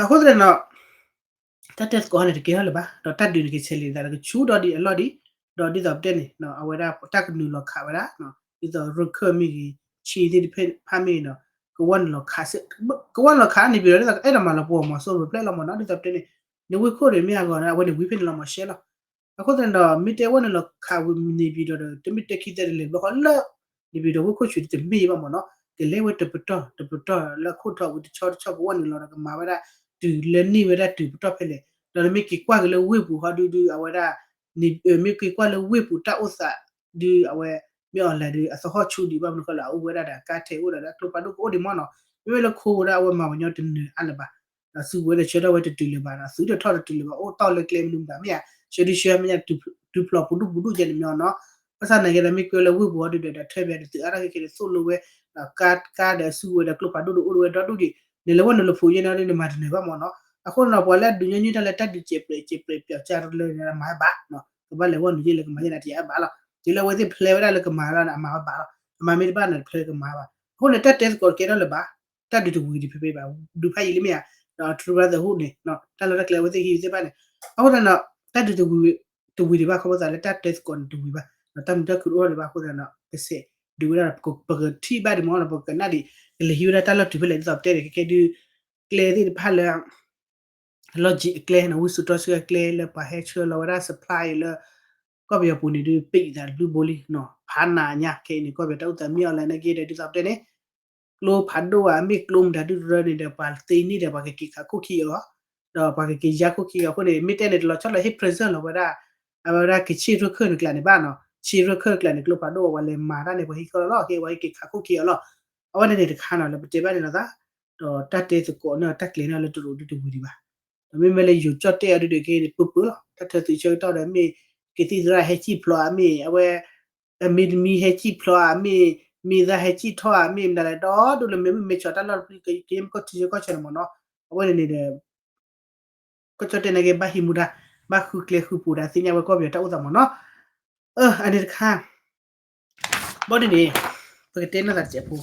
အဃိသတးဒီး တၢ်တဲသကိးန့ၣ်တကဲထီၣ်လၢၤဘၣ် ဒီးတၢ်ဒုးန့ၣ်ကဆဲးလံသးဒီးကဆူၣ်ဒီးဒ်အလီၢ်ဒံး, ဒီးဒ်သိးပတဲန့ၣ် အဝဲဒၣ်တၢ်ကနုာ်လီၤခးဝဲဒၣ်, ဒ်သိးရခၢၣ်မ့ၢ်ဂ့ၤ ဆံသ့ၣ်တဖၣ်မ့ၢ်ဂ့ၤနီၤ, ကဝီၢ်နုာ်လီၤခး ကဝီၢ်နုာ်လီၤခးန့ၣ် ပယီၤဒ်သိးအဲၣ်ဒိးမၤလီၤပှီၢ်မီၤစိရိၤဖျၢၣ်လီၤမ့ၢ်နီၤ, ဒ်သိးပတဲန့ၣ် နဝ့ၢ်ခိၣ်န့ၣ်မ့ၢ်အဂီၢ်န့ၣ် အဝဲန့ၣ်ဝံၤဖဲန့ၣ်လီၤမီၤရှဲလီၤ အဃိသတးဒီး မ့ၢ်တဲဝဲနုာ်လီၤခးဝံၤန့ၣ် နေပြည်တော် ဒီး တမ့ၢ်တဲခံသၢတလဲၤဘျီဃီလၢ နေပြည်တော် ဝ့ၢ်ခိၣ်ဆူၣ်တမ့ၢ်ဘၣ်မ့ၢ်နီၤ, ကလဲၤဝဲတပတီၢ် တပတီၢ်လၢအခိၣ်ထီၣ်ဝံၤတဆီတဆီ ကဝီၢ်နုာ်လီၤဒီးကမၤဝဲဒၣ် တုၤလၢန့ၢ်ဝဲဒၣ်တုၤပတီၢ်ဖဲလဲၣ်, ဒီးနမ့ၢ်က့ၤကွၢ်က့ၤလၢဝ့ၢ်ပူၤဟီဒုဒု အဝဲဒၣ် မ့ၢ်က့ၤကွၢ်လၢဝ့ၢ်ပူၤတၢ်အိၣ်သးဒု အဝဲ မ့ၢ်အီၤလဲၣ်ဒု အသဟီၣ်ဆူၣ်ဒံးဘၣ်မနုၤဃိလၢအအိၣ်ဝဲဒၣ်ဒီးအကါထဲးအိၣ်ဒီး အကျိဖးဒိၣ်ကအိၣ်ဒံးမ့ၢ်နီၤ, မ့မ့ၢ်လၢခိဝဲဒၣ်အဝဲမၤဝဲညီတနၢၤအါလၢၤဘၣ် ဒီးစုကဝဲၤဒီးဆၢထၢၣ်ဝဲတတုၤလၢၤဘၣ်ဒီး သုးတထီၣ်တတုၤလၢၤဘၣ် အိၣ်တီၢ်လၢကျဲမနုၤမတၤမ့ၢ်ဧါ, ဆၢဒုဆၢမ့ၢ်ညါ တုၤဖျိးပူၤဒူၣ်ပူၤဒူၣ်ယဲန့ၣ်မ့ၢ်နီၤ, ဘၣ်ဆၣ်နာ်က့ဒီး မ့ၢ်ကွဲလၢဝ့ၢ်ပူၤအီၤဒုဒီး ဒီးထၢဖဲဒီးသုးအါထီၣ်ခဲကဲဒီး သိၣ်လိဝဲ ဒီးကါကါဒီးစုကဝဲၤဒီးကျိဖးဒိၣ်ဒီးအိၣ်ဝဲဒီဒူၣ်ဒံး, နလဲၤဝဲနုာ်လၢဖုးယဲန့ၣ်ဒီး နမၤတနၢၤဘၣ်မ့ၢ်နီၤ. အဃိန့ၣ်နီၤ ပှၤလၢအဒုးညီနုၢ်တၢ်လၢတၢ်ဒုးစဲးပြဲးစဲးပြဲးပၠီၤကၢ်တလၢန့ၣ် မၤဘၣ်နီၤ, ကဘၣ်လဲၤဝဲနုာ်ယဲလၢကမၤယဲန့ၣ် တယၤဘၣ်လီၤ. တုၤလၢအဝဲသ့ၣ်ဖျဲးဝဲဒၣ်လၢကမၤလီၤန့ၣ် အမၤဝဲဘၣ်လီၤ. အမၤမ့ၢ်တဘၣ်န့ၣ် တဖျဲးကမၤဘၣ်. အဃိန့ၣ် တၢ်တဲသကိးတကဲထီၣ်လၢၤဘၣ်, တၢ်ဒုးတဝံၤဒံးဖဲဖဲဘၣ်, ဒုးဖးယံာ်လံမ့ၢ်ဧါ, ဒီး True Brotherhood န့ၣ် တၢ်လီၢ်တၢ်ကျဲအဝဲသ့ၣ်ဟံးသ့ၣ်တဖၣ်န့ၣ်, အဃိသတးန့ၣ် တၢ်ဒုးတဝံၤ တဝံၤဒံးဘၣ် ခီဖျိသးလၢတၢ်တဲသကိးန့ၣ်တဝံၤဘၣ်, ဒီးတၢ်မုာ်တၢ်ခုၣ်တအိၣ်လၢၤဘၣ်အဃိသတးန့ၣ် ကစဲးဒုးဝဲဒၣ် ပကထံၣ်ဘၣ်ဒံးမ့ၢ်နီၤ, ပကနၣ်ဒံး ကလဲၤဟံးဝဲဒၣ်တၢ်လီၢ်တုၤဖဲလဲၣ် ဒ်သိးပတဲန့ၣ် ခဲကဲဒုး ကျဲသ့ၣ်တဖၣ်လၢ လီၢ်ကံအကျဲန့ၣ် ဝံစိာ်တီဆှၢအကျဲလၢပှၤဟဲဆှၢလီၤဝဲဒၣ် supply လၢ ကီၢ်ပယီၤပူၤန့ၣ်ဒုး ပိတ်သးတဘျုးဘိလံနီၤ, ဖးနးညါ ခဲအံၤန့ၣ် ကီၢ်ပယီၤတၢ်အိၣ်သးမ့ၢ်အီၤလဲၣ်န့ၣ်က့ဒီး ဒ်သိးပတဲန့ၣ် ကျိဖးဒိၣ်ဧါ မ့ၢ်ကျိမတၤဒုၣ်တရၢန့ၣ်ဒီး ပှၤသ့န့ၢ်ဒီး ပှၤကက့ၤခးခိၣ်ခံအီၤ, ဒီးပှၤကက့ၤယါခိၣ်ခံအီၤအဃိန့ၣ် မ့ၢ်တဲန့ၣ် တလီၤဆီလၢဟ့ၣ် present လီၤဝဲဒၣ် အဝဲဒၣ်ကဆ့ၣ်ရၢၢ်ခၢၣ်န့ၣ်ကျါန့ၣ်ဘၣ်နီၤ, ဆ့ၣ်ရၢၢ်ခၢၣ်ကျါန့ၣ် ကျိဖးဒိၣ်ဝဲလဲၤမၤတၢ်န့ၣ် ပှၤဟံးဃီလီၤလီၤ က့ ပှၤဟဲက့ၤခးခိၣ်ခံအီၤလီၤ. အဝဲန့ၣ်န့ၣ်တခါနီၤ လၢပတဲဘၣ်န့ၣ်လီၤသး ဒီးတၢ်တဲသကိးန့ၣ် တၢ်ကျဲၤန့ၣ်လၢတရူးဒုးတဝံၤဒံးဘၣ်. ဒီးမ့မ့ၢ်လၢယိၤကၠီၣ်တဲၣ်အီၤဒုးဒီးက့န့ၣ် ပၢပၢလီၤ တၢ်ထၢသုးဆၢကတီၢ်ဒီး မ့ၢ်ကသံၣ်သရၣ်ဟဲစံၣ်ဖျိးဧါ မ့ၢ်အဝဲ အမ့ၢ်တမံၤဟဲစံၣ်ဖျိးဧါ မ့ၢ်မ့ၢ်သၣ်ဟဲစံၣ်ထီၣ်ဧါ မ့ၢ်မတၤလဲၣ် ဒီဒူၣ်လၢမ့ၢ်မ့ၢ်ဆီးတၢ်လီၢ်တဖု ကယဲၢ်မ့ၢ်ကီၢ်ထံဆၢကီၢ်ဆၢန့ၣ်မ့ၢ်နီၤ, အဝဲန့ၣ်န့ၣ်ဒီး ကီၢ်ကၠီၣ်တဲၣ်န့ၣ်က့ ဘၣ်ဟံးမူဒါ ဘၣ်ဃုကျဲဃုပူၤဒါ သ့ၣ်ညါဝဲကီၢ်ပယီၤတၢ်အိၣ်သးမ့ၢ်နီၤ. အၢ အန့ၣ်တခါ ဘၣ်ဒ်န့ၣ် ပကတဲနီၢ်သးတစဲးဖိ,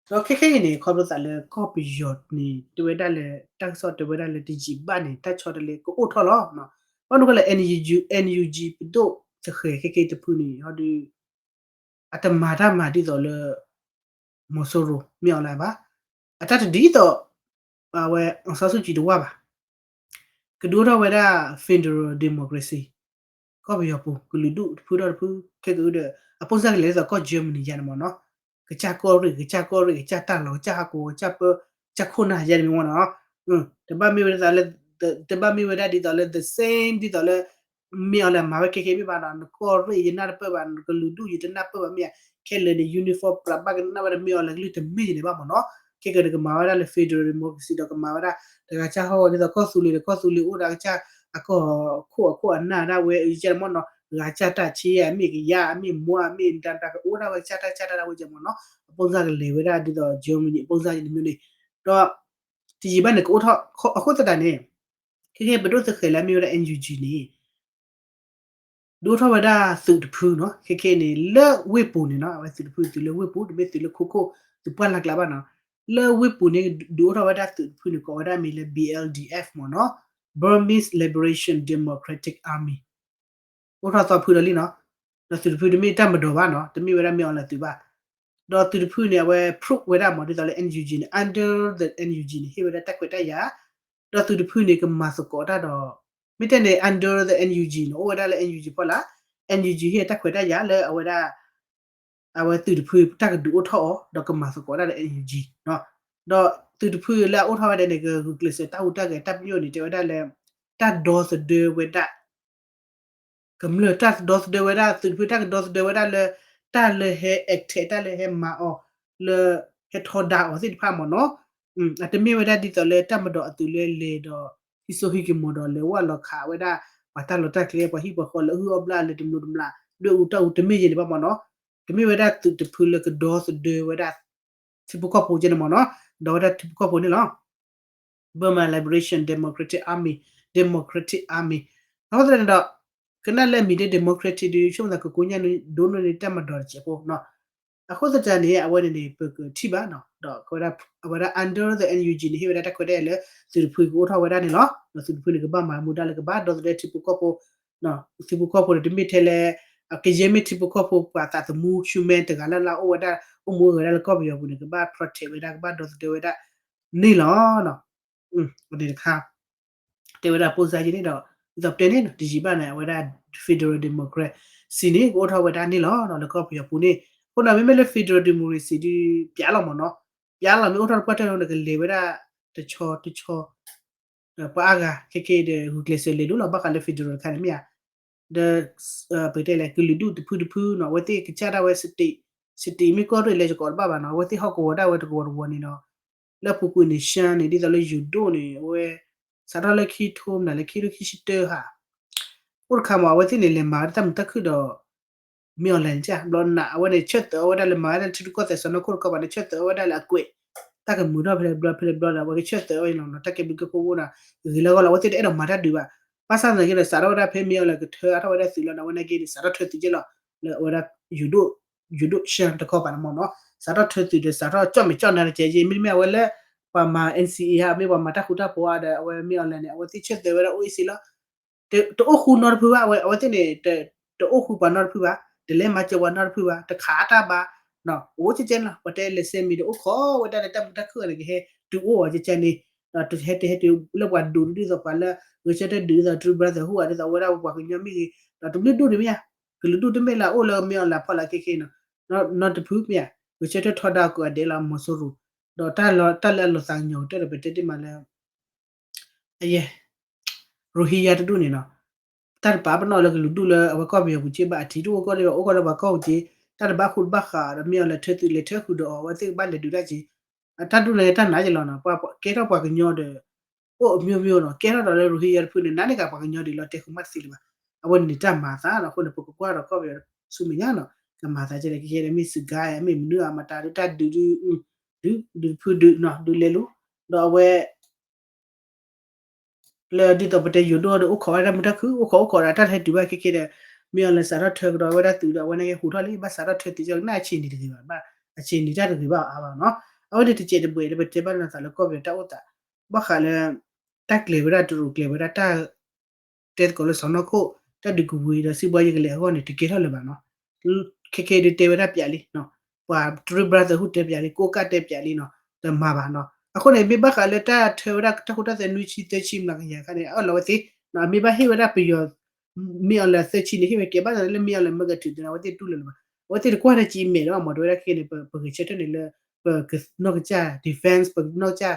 ဒီးခဲခဲအံၤန့ၣ် ခီဖျိသးလၢကီၢ်ပယီၤန့ၣ် တဲဝဲဒၣ်လၢ တၢ်ကစီၣ်တဲဝဲဒၣ်လၢတယံာ်ဘၣ်န့ၣ် တၢ်ဆီတလဲကအိၣ်ထီၣ်လီၤ. ဘၣ်မနုၤဃိလဲၣ် NUG NUG ပဒိၣ်သဃဲၤခဲခဲအံၤတဖုန့ၣ် ဟီဒုး အတမၤတၢ်မၤဒ်သိးလၢ မီၤစိရိၤ မ့ၢ်အီၤလၢၤဘၣ်. အတၢ်တဒ်သိး အဝဲ အောင်ဆန်းစုကြည် တဝၢ်ဘၣ်. ကဒုးအိၣ်ထီၣ်ဝဲဒၣ် federal democracy ကီၢ်ပယီၤပူၤ ကလုာ်ဒူၣ်တဖုထီၣ်တဖု ခဲကဒုး အပိၢ်စၢ်ကလဲၤဒ်သိးကီၢ် Germany ယါန့ၣ်မ့ၢ်နီၤ, ကစၢ်ကီၢ်ရ့ၣ် ကစၢ်ကီၢ်ရ့ၣ် ကစၢ်တၢ်လီၤ ကစၢ်ဟးကိၤ ကစၢ်ပၢ ကစၢ်ခိၣ်နၢ်ယါန့ၣ်မ့ၢ်နီၤ, တဘၣ်မ့ၢ်ဝဲဒၣ်လၢ တဘၣ်မ့ၢ်ဝဲဒၣ်ဒ်သိးလၢ the same ဒ်သိးလၢ မ့ၢ်အီၤလၢၤမၤဝဲခဲခဲမ့ၢ်ဘၣ်နီၤ, နကီၢ်ရ့ၣ်ယနၢ်တပၢၢ်ဘၣ် နကလုာ်ဒူၣ်ယတနၢ်ပၢၢ်ဘၣ်မ့ၢ်ဧါ, ခဲလၢာ်န့ၣ် uniform ပြးဘၣ်ကနၣ်ဝဲဒၣ်မ့ၢ်အီၤလၢၤကလုၢ်တမ့ၢ်ယန့ၣ်ဘၣ်မ့ၢ်နီၤ, ခဲကဒုးကမၤဝဲဒၣ်လၢ federal democracy ဒီးကမၤဝဲဒၣ် တဂၤကစၢ်ဟီၣ်ဝဲဒ်သိးကီၢ်သူလ့ၤဒီး ကီၢ်သူလ့ၤအိၣ်ဒၣ်ကစၢ်အကီၢ်ခိၣ်အခိၣ်အနၢ်ဒၣ်ဝဲယါန့ၣ်မ့ၢ်နီၤ, ဂၤကစၢ်တၢ်ဆံး အမ့ၢ်ကယါ အမ့ၢ်မွါ အမ့ၢ်တၢ်တၢ်ကအိၣ်ဒၣ်ဝဲကစၢ်တၢ်ကစၢ်တၢ်ဒၣ်ဝဲယါမ့ၢ်နီၤ, အပိၢ်စၢ်ကလဲၤဝဲဒၣ်ဒ်သိး Germany အပိၢ်စၢ်ယါန့ၣ်မ့ၢ်န့ၣ်, ဒီး တယံာ်ဘၣ်န့ၣ်ကအိၣ်ထီၣ် အဃိသတးန့ၣ် ခဲခဲပဒိၣ်သဃဲၤလၢအမ့ၢ်ဝဲဒၣ် NUG န့ၣ် ဒုးအိၣ်ထီၣ်ဝဲဒၣ်သုးတဖုနီၤ, ခဲခဲန့ၣ် လၢဝ့ၢ်ပူၤန့ၣ်နီၤ, အဝဲသုးတဖုသုးလၢဝ့ၢ်ပူၤ တမ့ၢ်သုးလၢခိခိၣ် သုးပှၢ်လၢ်ကျါဘၣ်နီၤ, လၢဝ့ၢ်ပူၤန့ၣ် ဒုးအိၣ်ထီၣ်ဝဲဒၣ်သုးတဖုန့ၣ် ကိးဝဲဒၣ်မ့ၢ်လၢ B L D F မ့ၢ်နီၤ, Burmese Liberation Democratic Army အိၣ်ထီၣ်သီဖုဒီးလံနီၤ, ဒီးသုးတဖုတမ့ၢ်တၢ်မၤဒီးဘၣ်နီၤ, တမ့ၢ်ဝဲဒၣ်မ့ၢ်အီၤလၢၤသုးဘၣ်, ဒီးသုးတဖုန့ၣ် အဝဲ proof ဝဲဒၣ်မ့ၢ်ဒ်သိးလၢ NUG န့ၣ် under the NUG န့ၣ် ဟ့ၣ်ဝဲဒၣ်တၢ်ခွဲးတၢ်ယာ်, ဒီးသုးတဖုန့ၣ် ကမၤသကိးတၢ်ဒီး မ့ၢ်တဲန့ၣ် under the NUG န့ၣ် အိၣ်ဝဲဒၣ်လၢ NUG ဖီလာ်, NUG ဟ့ၣ်တၢ်ခွဲးတၢ်ယာ်လၢအဝဲဒၣ် အဝဲသုးတဖုတၢ်ကဒုးအိၣ်ထီၣ်အီၤ ဒီးကမၤသကိးတၢ်ဒီး NUG ဒီးသုးတဖုလၢအအိၣ်ထီၣ်ဝဲဒၣ်န့ၣ် ကဂုာ်ကျဲးစၢးတၢ်ဟူးတၢ်ဂဲၤတၢ်ပညိၣ်န့ၣ် တဲဝဲဒၣ်လၢ တၢ်ဒီသဒၢဝဲဒၣ် ကမျၢၢ်တၢ်ဒီသဒၢဝဲဒၣ် သုးတဖုတၢ်ကဒီသဒၢဝဲဒၣ်လၢ တၢ်လၢဟဲ attack တၢ်လၢဟဲမၤအီၤ လၢဟဲထီဒါအီၤသ့ၣ်တဖၣ်မ့ၢ်နီၤ, အတမ့ၢ်ဝဲဒၣ်ဒ်သိးလၢတၢ်မၤဒီးအသုးလၢလဲၤဒီး ဟံးစိဟံးကမီၤဒီးလဲၤဝဲလီၤခးဝဲဒၣ် ပှၤတၢ်လီၢ်တၢ်ကျဲ ပှၤဟံၣ်ပှၤဃီလၢအဟုၣ်အီၣ်ဘျၣ်လၢတမျိးတမျာ် ဒွဲၣ်အူတၢ်အူတမ့ၢ်ယဲန့ၣ်ဘၣ်မ့ၢ်နီၤ, တမ့ၢ်ဝဲဒၣ်သုးတဖုလၢကဒီသဒၢဝဲဒၣ် ထံဖိကီၢ်ဖိကဲန့ၣ်မ့ၢ်နီၤ, ဒီးဝဲဒၣ်ထံဖိကီၢ်ဖိန့ၣ်လီၤ. Burma Liberation Democratic Army, Democratic Army အဃိသတးန့ၣ်ဒီး ကနၣ်လၢအမံၤဒ် democratic ဒ် ဆိကမိၣ်သးကကိးညါဒိၣ်န့ၢ်တၢ်မၤဒီးတစဲးဖိနီၤ, အဃိသတးန့ၣ် အဝဲန့ၣ်န့ၣ် ပကထံၣ်ဘၣ်နီၤ, ဒီးအဝဲဒၣ် under the NUG န့ၣ် ဟ့ၣ်ဝဲဒၣ်တၢ်ခွဲးတၢ်ယာ်လၢ သုးတဖုကအိၣ်ထီၣ်ဝဲဒၣ်န့ၣ်လီၤ. ဒီးသုးတဖုန့ၣ် ကဘၣ်မၤမူဒါလၢကဘၣ်ဒီသဒၢထံဖိကီၢ်ဖိ ထံဖိကီၢ်ဖိန့ၣ် တမ့ၢ်ထဲလၢ ကယဲၢ်မ့ၢ်ထံဖိကီၢ်ဖိပှၤသးသမူ human တဂၤလၢ်လၢ်အိၣ်ဝဲဒၣ် အိၣ်မူအိၣ်ဂဲၤဒၣ်လၢကီၢ်ပယီၤပူၤန့ၣ် ကဘၣ် protect ဝဲဒၣ် ကဘၣ်ဒီသဒၢဝဲဒၣ်န့ၣ်လီၤ. အန့ၣ်တခါ တဲဝဲဒၣ်ပိၢ်စၢ်ယဲန့ၣ်ဒီး ဒ်သိးပတဲန့ၣ် တယံာ်ဘၣ်န့ၣ် အဝဲဒၣ် federal democracy န့ၣ် ကအိၣ်ထီၣ်ဝဲဒၣ်န့ၣ်လီၤ လၢကီၢ်ပယီၤပူၤန့ၣ်. အဃိန့ၣ် မ့မ့ၢ်လၢ federal democracy ဒ်ပျးလီၤမ့ၢ်နီၤ, ပျးလီၤမ့ၢ်အိၣ်ထီၣ်တပှၢ်တၢၢ်လီၤန့ၣ် ကလဲၤဝဲဒၣ်တဆီတဆီ ဒီးပှၤအါဂၤ ခဲကဲဒီး ဂုာ်ကျဲးစၢးလဲၤဒိၣ်လီၤ ဘၣ်ဃးလၢ federal တခါန့ၣ်မ့ၢ်ဧါ. ဒီး ပတဲလဲၣ် ကလုာ်ဒူၣ်တဖုတဖုနီၤ အဝဲသ့ၣ်ကစၢ်ဒၣ်ဝဲ state မ့ၢ်ကီၢ်ရ့ၣ်လဲၤစ့ၢ်ကီးတဘၣ်ဘၣ်နီၤ အဝဲသ့ၣ်ဟီၣ်ကဝီၤဒၣ်ဝဲတကဝီၤတဝီၤန့ၣ်ဒီး လၢအပူၤကွံာ်န့ၣ် ရှမ်းန့ၣ် ဒ်သိးလၢယိၤဒိၣ်န့ၣ် အဝဲ စးထီၣ်လၢခံထိမနုၤလၢခံထိခံဆံတၢဟး အိၣ်တခါမး အဝဲသ့ၣ်န့ၣ် လဲၤမၤဝဲဒၣ်တၢ်မုာ်တၢ်ခုၣ်ဒီး မ့ၢ်အီၤလဲၣ်န့ၣ် ဘျီနးအဝဲန့ၣ် ဆၢသးအီဝဲဒၣ်လၢမၤဝဲဒၣ်လၢထံရူၢ်ကီၢ်သဲးစီၤနီၢ်ခိၣ်တခီပၤန့ၣ် ဆၢသးအီဝဲဒၣ်လၢအကွဲး တၢ်ကမုာ်ထီၣ်ဖဲလဲၣ်ဘျီဖဲလဲၣ်ဘျီဒီး အဝဲကဆၢထၢၣ်ဝဲလီၤနီၤ တၢ်ကဲဘျုးကဲဖှိၣ်ဝဲဒီး ဂ့ၤလၢဂီၢ်လီၤ အဝဲသ့ၣ်တအဲၣ်ဒိးမၤတၢ်ဒုးဘၣ်. ဘၣ်ဆၣ်သနာ်က့ဒီး စးထီၣ်ဝဲဒၣ်ဖဲမ့ၢ်အီၤလဲၤကထၢအါထီၣ်ဝဲဒၣ်သုးလီၤဒီး အဝဲနာ်က့ဒီး စးထီၣ်ထၢသုးက့လီၤ လၢအဝဲဒၣ် ယိၤဒိၣ် ယိၤဒိၣ်ရှၢတခီပၤန့ၣ်မ့ၢ်နီၤ စးထီၣ်ထၢသုးဒီး စးထီၣ်ကၠီၣ်မဲာ်ကၠီၣ်နါတကဲးက့ မ့တမ့ၢ်အဝဲလၢ ပှၤမၤ N C A ဧါ မ့ၢ်ပှၤမၤတၢ်ဃူတၢ်ဖိးဧါဒီး အဝဲမ့ၢ်အီၤလဲၤန့ၣ် အဝဲသ့ၣ်ဆၢထၢၣ်ဝဲဒၣ်အိၣ်အ့ၣ်စ့လီၤ တအိၣ်ဃူနီတဖုဘၣ် အဝဲ အဝဲသ့ၣ်န့ၣ် တအိၣ်ဃူပှၤနီတဖုဘၣ် တလဲၤမၤစၢၤပှၤနီတဖုဘၣ် တခးတၢ်ဘၣ် အိၣ်ကဲကဲန့ၣ်လီၤ ပှၤတဲလဲၤစဲမံၤဒီး အိၣ်ခိးဝဲဒၣ်ဒီးတၢ်မုာ်တၢ်ခုၣ်အီၤန့ၣ် ကဟဲတုၤအိၣ်အီၤကဲကဲန့ၣ် ဒီးတဟဲတဟဲတုၤလၢပှၤဒိၣ်ဒ်သိးပှၤလၢ ဂဲၤဆၢထၢၣ်ဒုးဒ်သိး True Brotherhood ဧါ ဒ်သိးအဝဲဒၣ်ပပှၤကညီမ့ၢ်ဂ့ၤ ဒီးတဘျုးဒူၣ်န့ၣ်မ့ၢ်ဧါ ကလုာ်ဒူၣ်တမ့ၢ်လၢအအိၣ်လၢမ့ၢ်အီၤလဲၤဖီလာ်ခဲခဲနီၤ နီတဖုမ့ၢ်ဧါ ဂဲၤဆၢထၢၣ်ထီဒါကိးဂၤဒဲးလီၤ မီၤစိရိၤ ဒီးတၢ်လၢအလီၤသးကညီၤကတၢၢ်ဒီး ပတဲတ့ၢ်မးလၢ အယဲ Rohingya တဒူၣ်န့ၣ်နီၤ တၢ်တပာ်ပနီၣ်လၢကလုာ်ဒူၣ်လၢအဝဲကီၢ်ပယီၤပူၤက့ဘၣ် အထံတအိၣ်ကီၢ်ဒံးဘၣ် အိၣ်ကီၢ်လၢပှၤကီၢ်ပူၤက့ တၢ်တဘၣ်ဃူတဘၣ်ဃးဒီး မ့ၢ်အီၤလဲၤထၢသုးလဲၤထၢဃုာ်ဒီးအီၤ အဝဲသ့ၣ်ကဘၣ်လဲၤဒုးတၢ်က့ တၢ်ဒူၣ်န့ၣ်တၢ်နါယလီၤနီၤ ပှၤကဲထီၣ်ပှၤကညီဒီး အိၣ်အမျိုးမျိုးနီၤ ကဲထီၣ်ဒီးလၢ Rohingya တဖုန့ၣ် နးန့ၢ်ကပှၤကညီဒ်လီၤ တဲဃုာ်မးတသ့လၢၤဘၣ် အဝဲန့ၣ်တၢ်မၤအသးနီၤ အဃိန့ၣ် ပကကွၢ်ဒီးကီၢ်ပယီၤဆူမဲာ်ညါနီၤ ကမၤသးကဲလဲၣ် ကကဲဒီးမ့ၢ်စှၤဂၤ မ့ၢ်မနုၤအမတၤဒုးတၢ်ဒုးဒုး ဒုး ဒုးတဖုဒုးနီၤ ဒုးလဲၤလူၤ ဒီးအဝဲ လၢဒ်သိးပတဲယိၤဒိၣ်ဒီး အိၣ်ခိးဝဲဒၣ်မုာ်တၢ်ခုၣ် အိၣ်ခိးအိၣ်ခိးဒီးတၢ်တဟဲတုၤဘၣ်ခဲခဲဒီး မ့ၢ်အီၤလဲၤစးထီၣ်ထၢကဒီးဝဲဒၣ်သုးဒီး အဝဲန့ၣ်ကဟူးထီၣ်လံ ဘၣ်စးထီၣ်ထၢသုးကၠီကနၣ်အဆံးနံၤတဂ့ၤဘၣ် ဘၣ်အဆံးနံၤတၢ်တဂ့ၤဘၣ်အါဘၣ်နီၤ အဝဲန့ၣ်တစဲးတဘှဲးလၢပတဲဘၣ်နီၤသးလၢကီၢ်ပယီၤတၢ်အိၣ်သး ဘၣ်ဃးလၢ တၢ်ကျဲၤဝဲဒၣ်တရူးကျဲၤဝဲဒၣ်တၢ် တဲသကိးလၢစီၢ်နီၤခိၣ် တၢ်ဒုးကဝံၤဒီးစံးဘှါယကလဲၤအဂီၢ်န့ၣ် တကဲထီၣ်လၢၤဘၣ်နီၤ ခဲခဲဒုးတဲဝဲဒၣ်ပျးလံနီၤ ပှၤ True Brotherhood တဲပျးလံ ကိးကၣ်တဲပျးလံနီၤ တမၤဘၣ်နီၤ အဃိန့ၣ် မ့ၢ်ဘၣ်ဃးလၢတၢ်ထၢဝဲဒၣ်တၢ်ဃူတၢ်သဲးနွံဆံသၢဆံမျးကယၤခါန့ၣ် အၢၣ်လီၤဝဲသ့ မ့ၢ်ဘၣ်ဟ့ၣ်ဝဲဒၣ်ပယီၤ မ့ၢ်အီၤလဲၤသၢဆံန့ၣ် ဟ့ၣ်ဝဲကဲဘၣ်သးလၢမ့ၢ်အီၤလဲၤမ့ၢ်ကတုၤသနာ် အဝဲသ့ၣ်တူၢ်လိာ်လၢၤဘၣ် အဝဲသ့ၣ်တကွၢ်တၢ်ကံမဲာ်လၢၤဘၣ်မ့ၢ် တဲဝဲဒၣ်ခဲန့ၣ် ပဂဲၤဆၢထၢၣ်န့ၣ်လၢ ပကနီၢ်ကစၢ် defense ပကနီၢ်ကစၢ်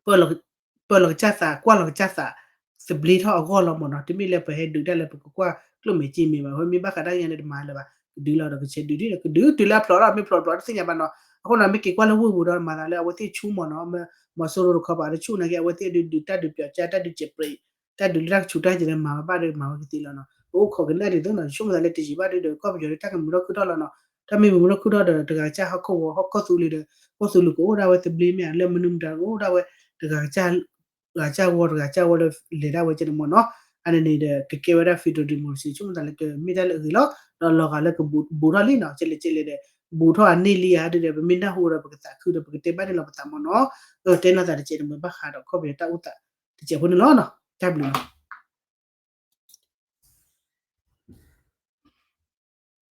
ပၢလီၤကစၢ်သး ကွၢ်လီၤကစၢ်သး သဘျ့ထီၣ်အဂီၢ်လီၤမ့ၢ်နီၤ တမ့ၢ်လၢပဟဲဒုးတၢ်လၢပကကွၢ်ကျိၣ်မဲာ်စ့မဲာ်ဘၣ် မ့ၢ်ဘၣ်ဃးတၢ်ကညါန့ၣ်တမၤလၢၤဘၣ် ကဒုးလီၤဒီးကဆဲးဒုးဒ် ကဒုးတုၤလၢအဖျိးထီၣ် မ့ၢ်ဖျိးဖျိးတသ့ၣ်ညါဘၣ်နီၤ အဃိန့ၣ် မ့ၢ်က့ၤကွၢ်လၢဝ့ၢ်ပူၤဒီးမၤသးလၢအဝဲသ့ၣ်ဆူၣ်မ့ၢ်နီၤ မီၤစိရိၤတခီပၤတဆူၣ်နာ်က့ အဝဲသ့ၣ်ဒုးဒုးတၢ်ဒုးပျီကၢ် တၢ်ဒုးစဲးပြဲး တၢ်ဒုးလၢတၢ်ကဆူးတၢ်ကဲၤဒီးမၤဝဲဘၣ်ဒီးမၤဝဲကသ့လီၤနီၤ ပအိၣ်ခိးကနၣ်ဒ်သိးနီၤ ဆိကမိၣ်သးလၢတယံာ်ဘၣ်ဒုးဒီးကီၢ်ပယီၤဒီးတၢ်ကမုာ်ထီၣ်ခုၣ်ထီၣ်လီၤနီၤ တၢ်မ့ၢ်မုာ်ထီၣ်ခုၣ်ထီၣ်ဒီးတဂၤကစၢ်ဟီၣ်ခိၣ်ဝီၤ ဟီၣ်ခိၣ်သူလ့ၤဒီး ကီၢ်သူလ့ၤကအိၣ်ဒၣ်ဝဲသဘျ့မ့ၢ်ဧါ လၢမနုၤမတၤကအိၣ်ဒၣ်ဝဲ တဂၤကစၢ် ဂၤကစၢ်ဝီၤ တဂၤကစၢ်ဝီၤလၢလဲၤဒၣ်ဝဲကဲန့ၣ်မ့ၢ်နီၤ အန့ၣ်န့ၣ်ဒီးကကဲဝဲဒၣ် federal democracy ဆိကမိၣ်သးလၢကမ့ၢ်တၢ်လၢအဂ့ၤလီၤ ဒီးလီၤဂာ်လၢကဘူးထီၣ်လံနီၤ ကဲလဲၣ်ကဲလဲၣ်ဒီး ဘူးထီၣ်အန့ၢ်လံဧါဒုးဒီး ပမ့ၢ်နၢ်ဟူဒီးပကသးခုဒီးပကတဲဘၣ်န့ၣ်လီၤပသးမ့ၢ်နီၤ တဲနီၤသးတစဲးတမှဲၤဘၣ်ဃးဒီးကီၢ်ပယီၤတၢ်အိၣ်သးတစဲးဖိန့ၣ်လီၤနီၤ တၢ်ဘျုးလီၤ